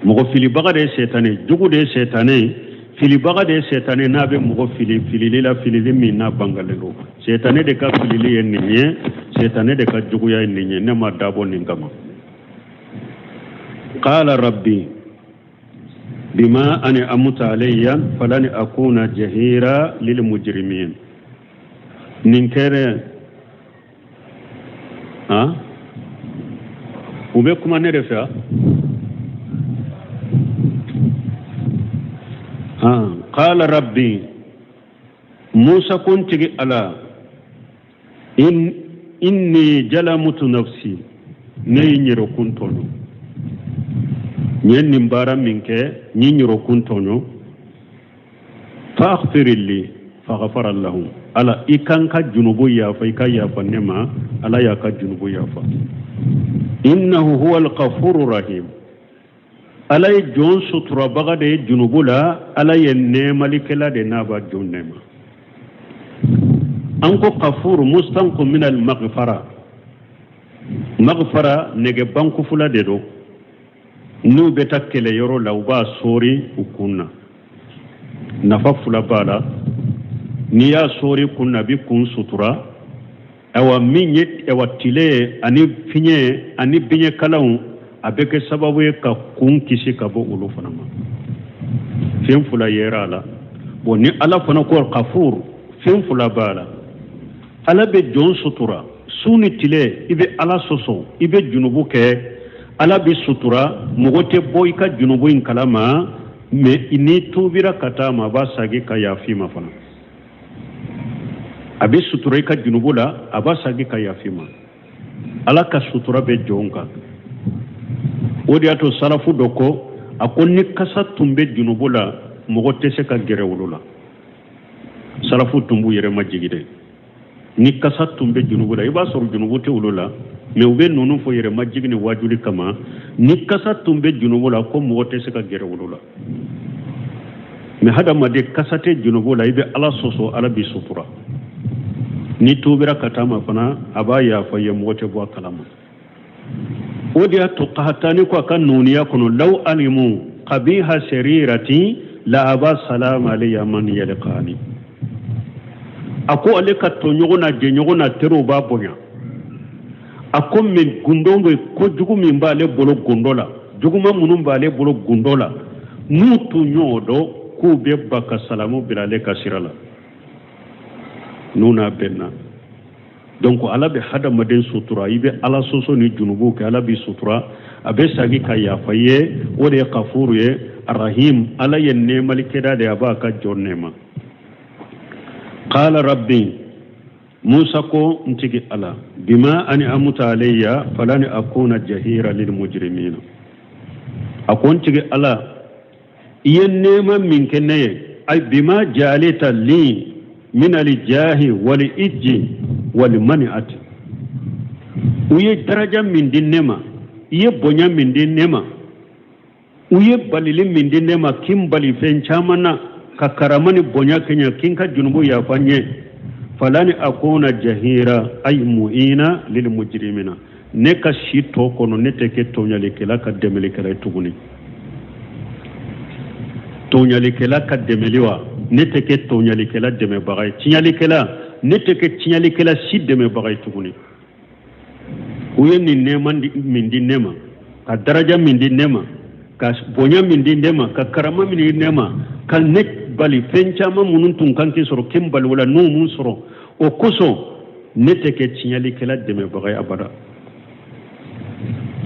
Mɔgɔ filibaga de ye sɛtanɛ, jugu de ye sɛtanɛ ye, filibaga de ye sɛtanɛ, n'a bɛ mɔgɔ fili filili la, filili min n'a bangalen don. Sɛtanɛ de ka filili ye nin ye, sɛtanɛ de ka juguya ye nin ye, ne ma dabɔ nin kama. Qala rabbi bima an'amta alayya falan akuna jahira lil mujrimin. Nin kɛra han, u bɛ kuma ne de fɛ han. Qala rabbi, Musa ko n tigi Ala, inni jalamutu nafsi, ne ye n yɛrɛkun tɔɲɔ, n ye nin baara min kɛ, n ye n yɛrɛkun tɔɲɔ. Faghfirli faghfara lahu. Ala i ka n ka junubu yafa, i ka yafa ne ma. Ala y'a ka junubu yafa. Innahu huwa al-ghafuru rahim. Ala ye jɔn suturabaga de ye junubu la, Ala ye nɛɛmalikɛla de n'a b'a jɔn nɛɛma. An ko kafuru mustanqu min al-maghfara, maghfara nɛgɛ bankufula de don, n'u bɛ taa kɛlɛyɔrɔ la u b'a sɔɔri u kun na. Nafa fila b'a la, n'i y'a sɔɔri kun na a bɛ kun sutura, awa min ye awa tile ye ani fiɲɛ ani biɲɛkalanw, a bɛ kɛ sababu ye ka kun kisi ka bɔ olu fana ma. Fɛn fila yera a la. Bon, ni Ala fana ko kafur, fɛn fila b'a la. Ala bɛ jɔn sutura su ni tile, i bɛ Ala sɔsɔ, i bɛ junubu kɛ, Ala bɛ sutura, mɔgɔ tɛ bɔ i ka junubu in kalama, mais n'i tuubira ka taa ma, a b'a sagi ka yafa i ma fana. A bɛ sutura i ka junubu la, a b'a sagi ka yafa i ma. Ala ka sutura bɛ jɔn kan. O de y'a to salafu dɔ ko, a ko ni kasa tun bɛ junubu la, mɔgɔ tɛ se ka gɛrɛ olu la. Salafu tun b'u yɛrɛ majigi dɛ. Ni kasa tun bɛ junubu la, i b'a sɔrɔ junubu tɛ olu la, mais u bɛ ninnu fɔ yɛrɛ majigi ni wajuli kama. Ni kasa tun bɛ junubu la, ko mɔgɔ tɛ se ka gɛrɛ olu la. Mais hadamaden kasa tɛ junubu la, i bɛ Ala sɔsɔ, Ala b'i sutura. N'i tuubira ka taa ma fana, a b'a yafa i ye, mɔgɔ tɛ bɔ a kalama. O de y'a to Kahatani ko a ka nuniya kɔnɔ, law alimu qabiha sarirati la aba salama alayya man yalqani. A ko ale ka tɔɲɔgɔn n'a jɛɲɔgɔn n'a teriw b'a bonya. A ko mais gundo bɛ kojugu min b'ale bolo gundo la, juguman minnu b'ale bolo gundo la, n'u tun y'o dɔn k'u bɛ ba ka salamu bila ale ka sira la n'u n'a bɛnna. Donc Ala bɛ hadamaden sutura, i bɛ Ala sɔsɔ ni junubu kɛ, Ala b'i sutura, a bɛ sagi ka yafa i ye. O de ye kafuru ye. Arahim, Ala ye nɛɛmalikɛla de ye, a b'a ka jɔn nɛɛma. Qala rabbi Musa ko n tigi Ala, bima an'amta alayya falan akuna jahira lil mujrimina. A ko n tigi Ala, i ye nɛɛma min kɛ ne ye, ay bima jaalita li min aljahi wal ijji wal mani'ati, u ye daraja min di ne ma, i ye bonya min di ne ma, u ye balili min di ne ma k'i n bali fɛn caman na, ka karama ni bonya kɛ n ye, k'i ka junubu yafa n ye, falani akuna jahira ay mu'ina lil mujrimina, ne ka si tɔ kɔnɔ ne tɛ kɛ tɔɲalikɛla ka dɛmɛlikɛla ye tuguni. Tɔɲalikɛla ka dɛmɛli wa, ne tɛ kɛ tɔɲalikɛla dɛmɛbaga ye, tiɲalikɛla, ne tɛ kɛ tiɲalikɛla si dɛmɛbaga ye tuguni. U ye nin nɛɛma min di ne ma, ka daraja min di ne ma, ka bonya min di ne ma, ka karama min di ne ma, ka ne bali fɛn caman minnu tun kan k'i sɔrɔ, k'i n bali o la, n'u mun sɔrɔ, o kosɔn ne tɛ kɛ tiɲɛlikɛla dɛmɛbaga ye abada.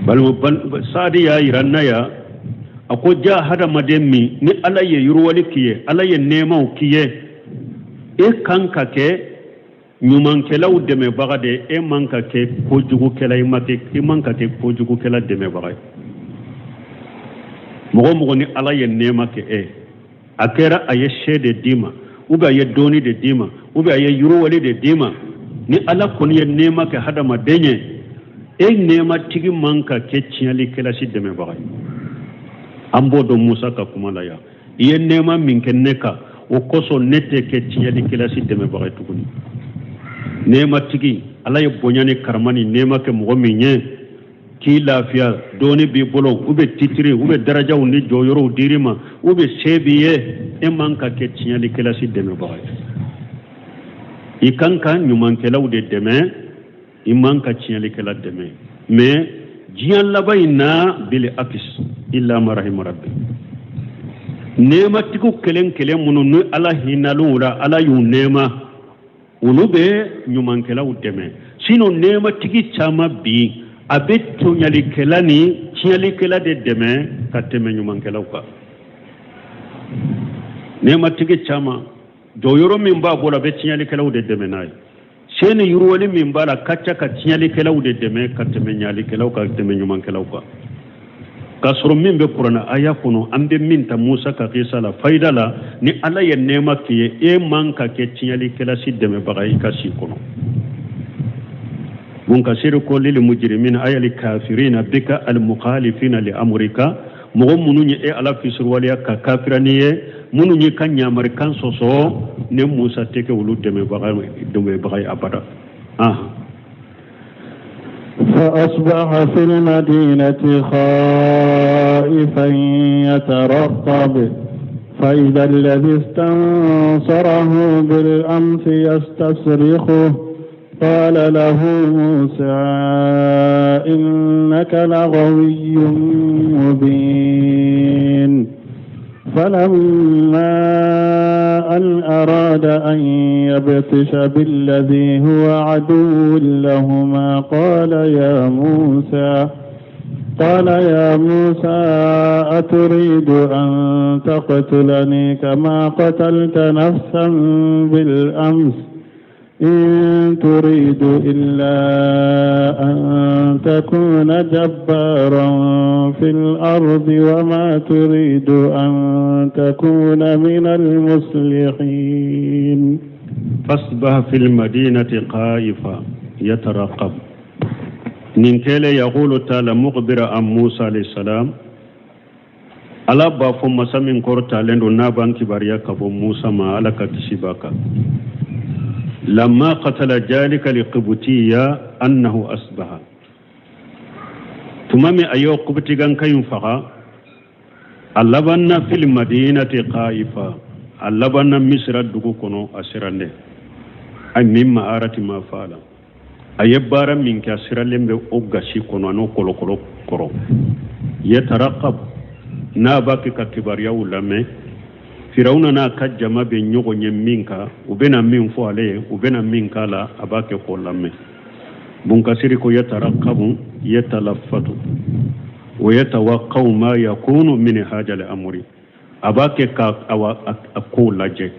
Balima Saadi y'a yira n na yan, a ko ja hadamaden min ni Ala ye yiriwali k'i ye, Ala ye nɛɛmaw k'i ye, e kan ka kɛ ɲumankɛlaw dɛmɛbaga de, e man ka kɛ kojugukɛla, i man ka kɛ kojugukɛla dɛmɛbaga ye. Mɔgɔ o mɔgɔ ni Ala ye nɛɛma kɛ e, a kɛra a ye se de d'i ma, ou bien a ye dɔnni de d'i ma, ou bien a ye yiriwali de d'i ma, ni Ala kɔni ye nɛɛma kɛ hadamaden ye, e nɛɛmatigi man ka kɛ tiɲɛlikɛla si dɛmɛbaga ye. An b'o dɔn Musa ka kuma la yan. I ye nɛɛma min kɛ ne kan, o kosɔn ne tɛ kɛ tiɲɛlikɛla si dɛmɛbaga ye tuguni. Nɛɛmatigi, Ala ye bonya ni karama ni nɛɛma kɛ mɔgɔ min ye, k'i lafiya, dɔɔni b'i bolo, u bɛ titiri, u bɛ darajaw ni jɔyɔrɔw dir'i ma, u bɛ se b'i ye, e man ka kɛ tiɲɛlikɛla si dɛmɛbaga ye. I kan ka ɲumankɛlaw de dɛmɛ, i man ka tiɲɛlikɛla dɛmɛ. Mais diɲɛ laban in na, bili akis illa ma rahima rabbi, nɛɛmatigiw kelen kelen minnu ni Ala hinal'u la, Ala y'u nɛɛma, olu bɛ ɲumankɛlaw dɛmɛ. Sinon nɛɛmatigi caman bi, a bɛ tɔɲalikɛla ni tiɲɛlikɛla de dɛmɛ ka tɛmɛ ɲumankɛlaw kan. Nɛɛmatigi caman, jɔyɔrɔ min b'a bolo, a bɛ tiɲɛlikɛlaw de dɛmɛ n'a ye. Se ni yiriwali min b'a la ka ca ka tiɲɛlikɛlaw de dɛmɛ ka tɛmɛ ɲalikɛlaw ka tɛmɛ ɲumankɛlaw kan. K'a sɔrɔ min bɛ kuranɛ aya kɔnɔ, an bɛ min ta Musa ka kisa la fayida la, ni Ala ye nɛɛma k'i ye, e man ka kɛ tiɲɛlikɛla si dɛmɛbaga ye i ka si kɔnɔ. Munkasiri ko lil mujrimina ay al kafirina bika al mukhalifina li amrika, mɔgɔ minnu ye e Ala fisiriwaleya ka kafira n'i ye, minnu ye ka ɲamarikan sɔsɔ, ne Musa tɛ kɛ olu dɛmɛbaga ye abada. فأصبح في المدينة خائفا يترقب فإذا الذي استنصره بالأمس يستصرخه قال له موسى إنك لغوي مبين فلما أن أراد أن يبطش بالذي هو عدو لهما قال يا موسى أتريد أن تقتلني كما قتلت نفسا بالأمس إن تريد إلا أن تكون جبارا في الأرض وما تريد أن تكون من المصلحين. فاصبح في المدينة خائفا يترقب. نينكele يقول تعالى مخبرا عن موسى عليه السلام، Ala b'a fɔ masa min kɔrɔtalen don n'a b'an kibaruya ka bɔ Musa ma, Ala ka kisi b'a kan, لما قتل ذلك القبطية أنه أصبح tuma min a y'o kubutiganka in faga, a labanna fil madinati khaifa, a labanna Misira dugu kɔnɔ a sirannen, ay min ma'arati ma fala, a ye baara min kɛ a siralen bɛ o gasi kɔnɔ an'o kɔlɔkɔlɔ kɔrɔ, yatarakab, n'a b'a kɛ ka kibaruyaw lamɛn. Firawuna n'a ka jama bɛ ɲɔgɔn ye min kan, u bɛna min fɔ ale ye, u bɛna min k'a la, a b'a kɛ k'o lamɛn. Bunkasiri ko yatarakabu yatalafatu wa yatawaqqaw ma yakunu min haja al-amri, a b'a kɛ ka a kow lajɛ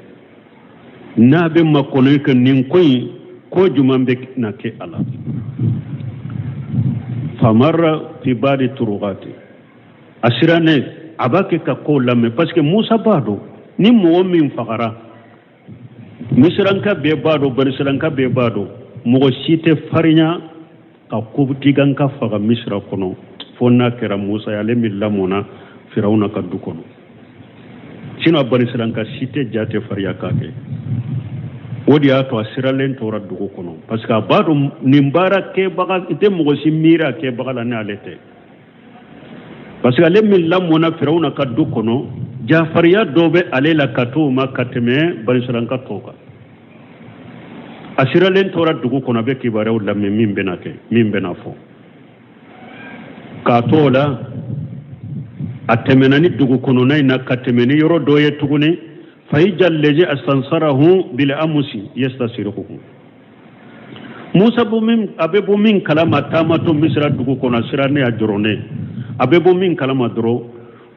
n'a bɛ makɔnɔ kɛ nin ko in. Ko juman bɛ na kɛ a la? Famarra fi badi turugati, a sirannen, a b'a kɛ ka kow lamɛn, parce que Musa b'a dɔn ni mɔgɔ min fagara, Misiranka bɛɛ b'a dɔn, Banisiranka bɛɛ b'a dɔn, mɔgɔ si tɛ farinya ka Kobutiganka faga Misira kɔnɔ fo n'a kɛra Musa ye, ale min lamɔna Firawuna ka du kɔnɔ. Sinon Banisiranka si tɛ ja tɛ farinya k'a kɛ. O de y'a to a siralen tora dugu kɔnɔ, parce que a b'a dɔn nin baara kɛbaga i tɛ mɔgɔ si miiri a kɛbaga la ni ale tɛ, parce que ale min lamɔna Firawuna ka du kɔnɔ, jafarinya dɔ bɛ ale la ka t'o ma ka tɛmɛ Banisiranka tɔw kan. A siralen tora dugu kɔnɔ, a bɛ kibaruyaw lamɛn min bɛna kɛ, min bɛna fɔ. K'a to o la, a tɛmɛna ni dugu kɔnɔna in na ka tɛmɛ ni yɔrɔ dɔ ye tuguni. Faiza lezi astansarahu bil amusi yastasirihuhu. Musa bɔ min, a bɛ bɔ min kalama taamatɔ Misira dugu kɔnɔ, a sirannen, a jɔrɔnen, a bɛ bɔ min kalama dɔrɔn,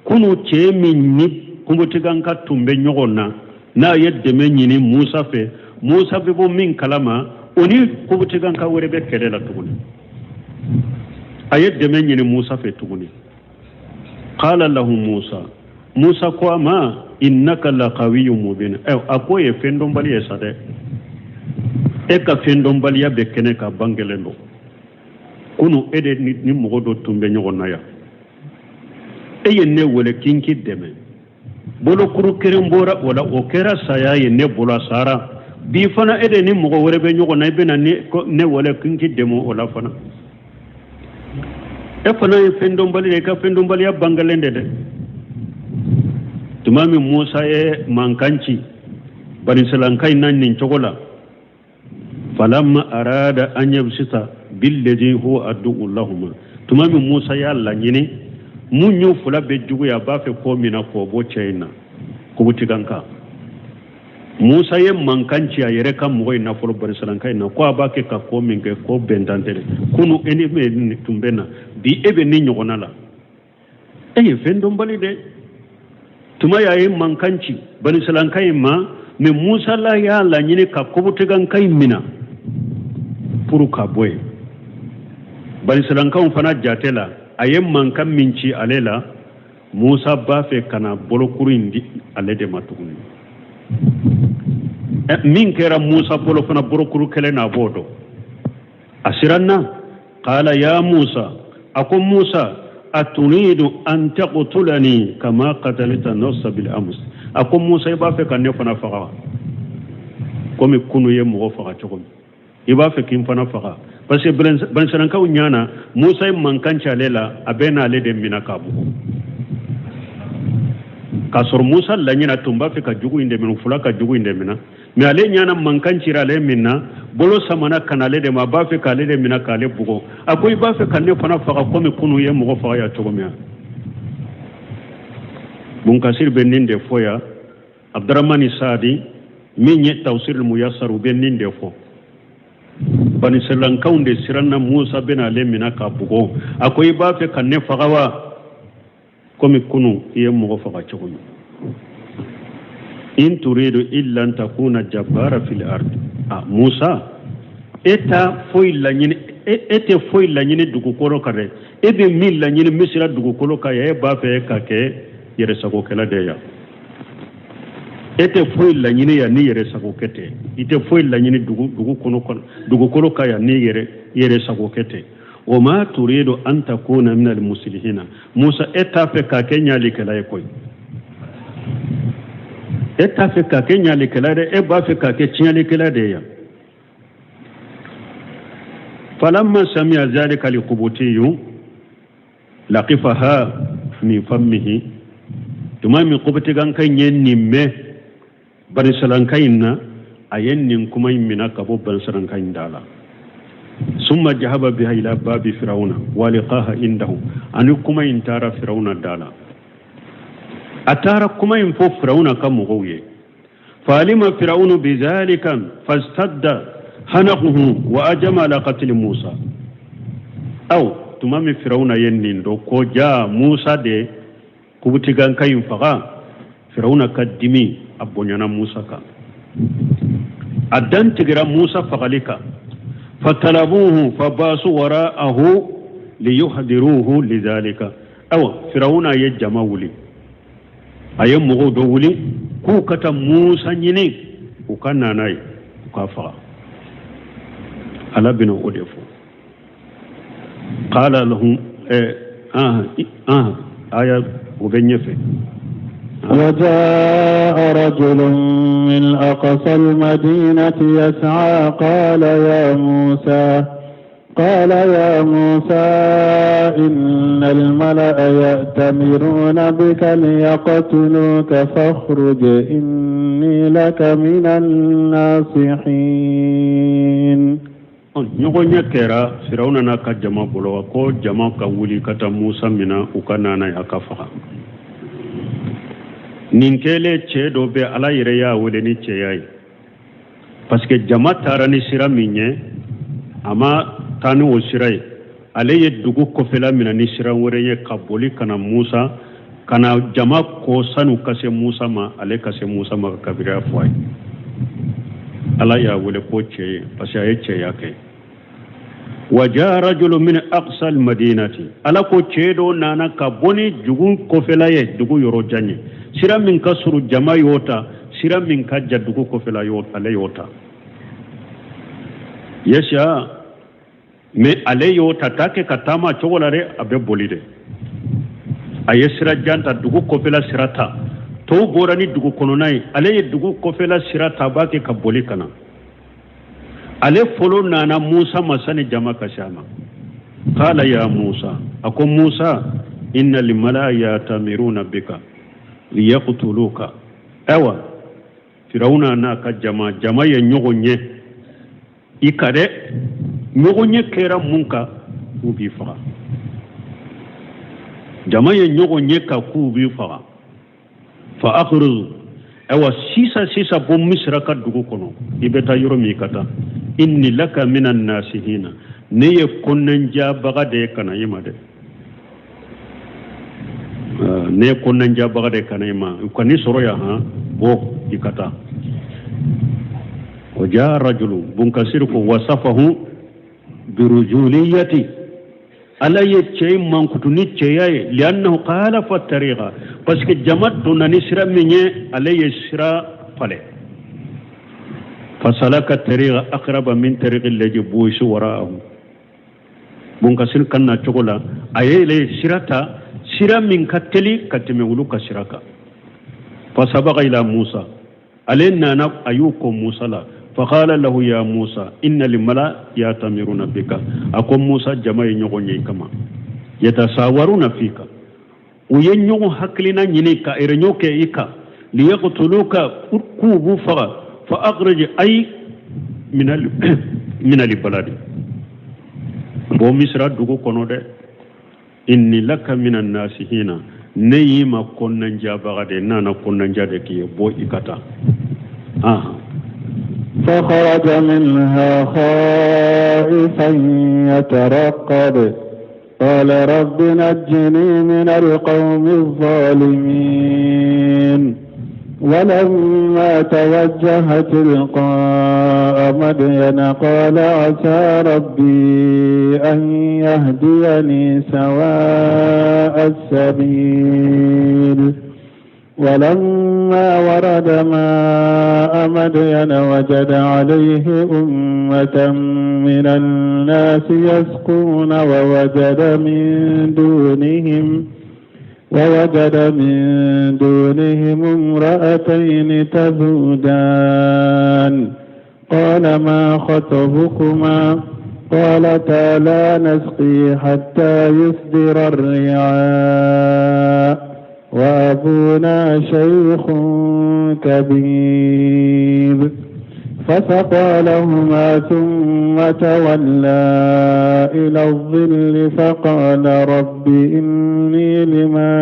kunu cɛ min ni Kobutiganka tun bɛ ɲɔgɔn na, n'a ye dɛmɛ ɲini Musa fɛ, Musa bɛ bɔ min kalama, o ni Kobutiganka wɛrɛ bɛ kɛlɛ la tuguni. A ye dɛmɛ ɲini Musa fɛ tuguni. Qala lahu Musa, Musa ko a ma: innaka laqawiyyun mubin. Ɛ, a ko ye fɛn dɔnbali ye sa dɛ, e ka fɛn dɔnbaliya bɛ kɛnɛ kan, bangelen don. Kunu e de ni mɔgɔ dɔ tun bɛ ɲɔgɔn na yan, e ye ne wele k'i k'i dɛmɛ, bolokuru kelen bɔra o la, o kɛra saya ye ne bolo, a sara. Bi fana e de ni mɔgɔ wɛrɛ bɛ ɲɔgɔn na, i bɛna ne wele k'i k'i dɛmɛ o la fana. E fana ye fɛn dɔnbali de ye, i ka fɛn dɔnbaliya bangelen de dɛ. Tuma min Musa ye mankan ci Banisilanka in na nin cogo la, falamma arada an yabsita billadi huwa aduwwu lahuma, tuma min Musa y'a laɲini mun y'u fila bɛɛ jugu ye, a b'a fɛ ko min na k'o bɔ cɛ in na, Kobutiganka. Musa ye mankan ci a yɛrɛ ka mɔgɔ in na fɔlɔ, Banisilanka in na, ko a b'a kɛ ka ko min kɛ, ko bɛntan tɛ dɛ. Kunu e ni ne tun bɛ na, bi e bɛ ni ɲɔgɔnna la, e ye fɛn dɔnbali dɛ. Tuma y'a ye mankan ci Banisilanka in ma, mais Musa la y'a laɲini ka Kobutiganka in mina pour ka bɔ yen. Banisilankaw fana jate la, a ye mankan min ci ale la, Musa b'a fɛ ka na bolokuru in di ale de ma tuguni. Min kɛra Musa bolo fana, bolokuru kɛlen na, a b'o dɔn. A siranna. Qala ya Musa, a ko Musa: aturidu an taqtulani kama qatalta nafsa bil ams? A ko Musa, i b'a fɛ ka ne fana faga komi kunu ye mɔgɔ faga cogo min, i b'a fɛ k'i fana faga? Parce que Banisirankaw ɲɛ na, Musa ye mankan ci ale la, a bɛ n'ale de minɛ k'a bugɔ, k'a sɔrɔ Musa laɲina tun b'a fɛ ka jugu in de minɛ, fula ka jugu in de minɛ. Mais ale ɲɛna mankan cira ale min na, bolo samana ka na ale de ma, a b'a fɛ k'ale de minɛ k'ale bugɔ. A ko: i b'a fɛ ka ne fana faga komi kunu ye mɔgɔ faga yan cogo min? Bunkasiri bɛ nin de fɔ yan, Abdaramani Sadi min ye Tafsir Muyasar, u bɛ nin de fɔ. Banisirankaw de siranna Musa bɛna ale minɛ k'a bugɔ. A ko: i b'a fɛ ka ne faga wa komi kunu i ye mɔgɔ faga cogo min? In turidu illa an takuna jabbara fil ard. A Musa, e ta foyi laɲini, e tɛ foyi laɲini dugukolo kan dɛ. E bɛ min laɲini Misira dugukolo kan yan, e b'a fɛ ka kɛ yɛrɛsagokɛla de yan. E tɛ foyi laɲini yan ni yɛrɛsagokɛ tɛ. I tɛ foyi laɲini dugu kɔnɔ, dugukolo kan yan ni yɛrɛsagokɛ tɛ. Wa ma turidu an takuna min almuslihina. Musa, e t'a fɛ k'a kɛ ɲalikɛla ye koyi, e t'a fɛ k'a kɛ ɲalikɛla dɛ, e b'a fɛ k'a kɛ tiɲɛlikɛla de ye yan. Falamma sami'a zalika alqubutiyu laqifaha min fammihi. Tuma min Kobutiganka in ye nin mɛn Banisiranka in na, a ye nin kuma in minɛ ka bɔ Banisiranka in da la. Summa jahaba biha ila babi firawuna waliqaha indahu. Ani kuma in taara Firawuna da la, a taara kuma in fɔ Firawuna ka mɔgɔw ye. Faalima firawunu bizalika fastadda hanaquhu wa ajama ala qatli Musa. Aw, tuma min Firawuna ye nin dɔn ko ja Musa de Kobutiganka in faga, Firawuna ka dimi a bonyana Musa kan. A dantigɛra Musa fagali kan. Fatalabuhu fabasu wara'ahu liyuhdiruhu lidhalika. Awa Firawuna ye jama wuli, a ye mɔgɔw dɔ wuli k'u ka taa Musa ɲini, u ka na n'a ye, u k'a faga. Ala bɛna o de fɔ. Qala lahum eh, ah, aya o bɛ ɲɛfɛ. وجاء رجل من أقصى المدينة يسعى قال يا موسى قال يا موسى إن الملأ يأتمرون بك ليقتلوك فاخرج إني لك من الناصحين. Ɲɔgɔn ɲɛ kɛra Firawuna n'a ka jama bolo ko jama ka wuli ka taa Musa mina, u ka na n'a ye, a ka faga. Nin kɛlen, cɛ dɔ bɛ, Ala yɛrɛ y'a wele ni cɛya ye, parce que jama taara ni sira min ye, a ma taa ni o sira ye. Ale ye dugu kɔfɛla minɛ ni sira wɛrɛ ye ka boli ka na Musa, ka na jama kɔ sanu ka se Musa ma. Ale ka se Musa ma ka kabiriya fɔ a ye. Ala y'a wele ko cɛ ye parce que a ye cɛya kɛ. Waja rajulu min aqsa almadinati, Ala ko cɛ dɔ nana ka bɔ ni dugu kɔfɛla ye, dugu yɔrɔ jan ye. Sira min ka surun, jama y'o ta. Sira min ka jan, dugu kɔfɛla y'o, ale y'o ta. Yesa mais ale y'o ta ta kɛ ka taama cogo la dɛ, a bɛ boli dɛ. A ye sira jan ta, dugu kɔfɛla sira ta. Tɔw bɔra ni dugu kɔnɔna ye, ale ye dugu kɔfɛla sira ta. A b'a kɛ ka boli ka na. Ale fɔlɔ nana Musa ma sani jama ka se a ma. Qala ya Musa, a ko Musa, inna limala yatamiruna bika liyaqtuluka. Ayiwa, Firawuna n'a ka jama, jama ye ɲɔgɔn ye i ka dɛ. Ɲɔgɔn ye kɛra mun kan? K'u b'i faga. Jama ye ɲɔgɔn ye ka k'u b'i faga. Fa akhruj, ayiwa sisan sisan, bɔ Misira ka dugu kɔnɔ, i bɛ taa yɔrɔ min, i ka taa. Inni laka minan nasihina, ne ye kɔnɔnjabaga de ye ka na i ma dɛ. Ne ye kɔnɔnjabaga de ye ka na i ma, u ka n'i sɔrɔ yan han. Bɔ i ka taa. O jaa rajulu bunkasiri ko wasafahu birujuliyati, Ala ye cɛ in mankutu ni cɛya ye. Liannahu khalafa tariqa, parce que jama donna ni sira min ye, ale ye sira falen. Fasalaka tariqa aqraba min tariqi alladhi buisu wara'ahu. Bunkasiri kan na cogo la, a ye le sira ta, sira min ka teli ka tɛmɛ olu ka sira kan. Fasabaga ila Musa, ale nana, a y'u ko Musa la. Faqala lahu ya Musa inna limala yatamiruna bika, a ko Musa, jama ye ɲɔgɔn ye kama. Yatasawaruna fika, u ye ɲɔgɔn hakilina ɲini ka réunion kɛ i kan. Liyaqtuluka, k'u b'u faga. Fa akhrij ay minal baladi, bɔ Misira dugu kɔnɔ dɛ. Inni laka minan nasihina, ne y'i ma kɔnɔnjabaga de, nana kɔnɔnja de k'i ye. Bɔ i ka taa. Aha. فخرج منها خائفا يترقب قال رب نجني من القوم الظالمين. ولما توجه تلقاء مدين قال عسى ربي أن يهديني سواء السبيل. ولما ورد ماء مدين وجد عليه أمة من الناس يسقون ووجد من دونهم امرأتين تذودان. قال ما خطبكما؟ قالتا لا نسقي حتى يصدر الرعاء وأبونا شيخ كبير. فسقى لهما ثم تولى إلى الظل فقال رب إني لما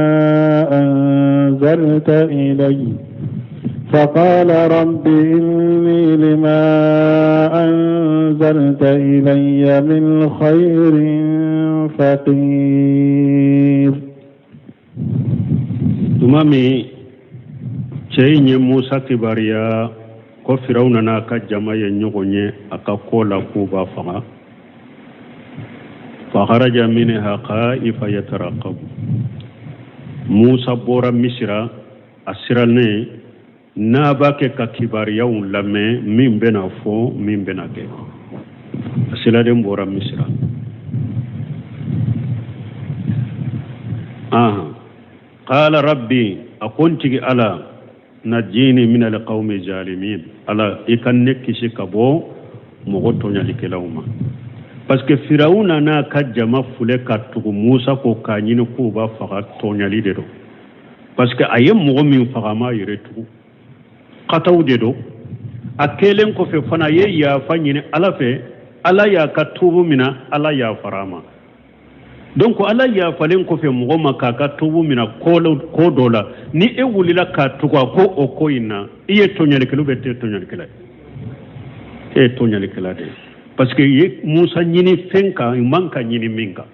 أنزلت إلي فقال رب إني لما أنزلت إلي من خير فقير. Tuma min cɛ in ye Musa kibaruya. Ko Firawuna n'a ka jama ye ɲɔgɔn ye a ka ko la k'u b'a faga. Fa kharaja minha khaifa yataraqabu. Musa bɔra Misira a sirannen n'a b'a kɛ ka kibaruyaw lamɛn min bɛna fɔ, min bɛna kɛ. A sirannen bɔra Misira. Ahan. Qala rabbi, a ko n tigi Ala, najini min alqawmi zalimin, Ala i ka ne kisi ka bɔ mɔgɔ tɔɲalikɛlaw ma. Parce que Firawuna n'a ka jama filɛ ka tugu Musa kɔ k'a ɲini k'u b'a faga, tɔɲali de don. Parce que a ye mɔgɔ min faga, a m'a yɛrɛ tugu, kataw de don. A kɛlen kɔfɛ fana, a ye yafa ɲini Ala fɛ, Ala y'a ka tubu mina, Ala yafara a ma. Donc Ala yafalen kɔfɛ mɔgɔ ma k'a ka tubu mina ko dɔ la, ni e wulila k'a tugu a ko o ko in na, i ye tɔɲalikɛla bɛ tɛ tɔɲalikɛla ye, e ye tɔɲalikɛla de ye. Parce que i ye Musa ɲini fɛn kan, i man ka ɲini min kan.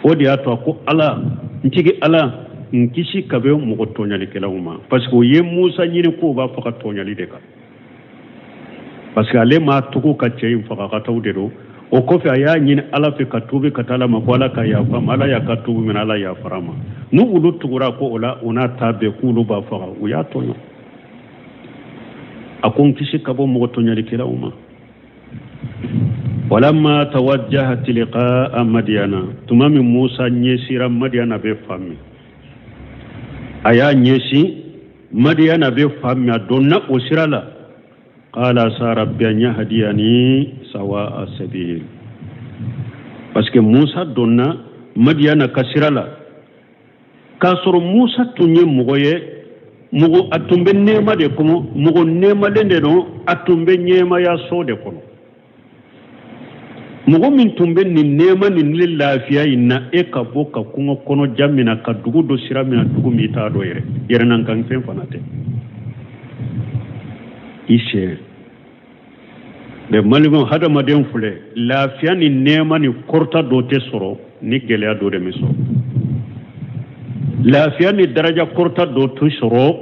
O de y'a to a ko Ala, n tigi Ala, n kisi ka bɛ mɔgɔ tɔɲalikɛlaw ma. Parce que o ye Musa ɲini k'o b'a faga tɔɲali de kan. Parce que ale m'a tugu ka cɛ in faga, kataw de don. O kɔfɛ a y'a ɲini Ala fɛ ka tuubi ka taa Ala ma ko Ala ka yafa ma. Ala y'a ka tuubi minɛ, Ala yafara ma. N'u olu tugura ko o la, o n'a ta bɛɛ k'olu b'a faga, u y'a tɔɲɔ. A ko n kisi ka bɔ mɔgɔ tɔɲalikɛlaw ma. Walamma tawajjaha tilqa'a Madiyana, tuma min Musa ɲɛsira Madiyana bɛ fan min, a y'a ɲɛsin Madiyana bɛ fan min, a donna o sira la. Qala asa rabbi an yahdiyani sawa'a sabil. Parce que Musa donna Madiyana ka sira la, k'a sɔrɔ Musa tun ye mɔgɔ ye, mɔgɔ a tun bɛ nɛɛma de kɔnɔ, mɔgɔ nɛɛmalen de don, a tun bɛ ɲɛɛmaya so de kɔnɔ. Mɔgɔ min tun bɛ nin nɛɛma nin ni lafiya in na, e ka bɔ ka kungo kɔnɔ ja min na, ka dugu dɔ sira min na, dugu min i t'a dɔn yɛrɛ, yɛrɛnankanfɛn fana tɛ i sɛ mɛ. Maliɲɛw, hadamaden filɛ, lafiya ni nɛɛma ni kɔrɔta dɔ tɛ sɔrɔ ni gɛlɛya dɔ de bɛ sɔrɔ. Lafiya ni daraja kɔrɔta dɔ tɛ sɔrɔ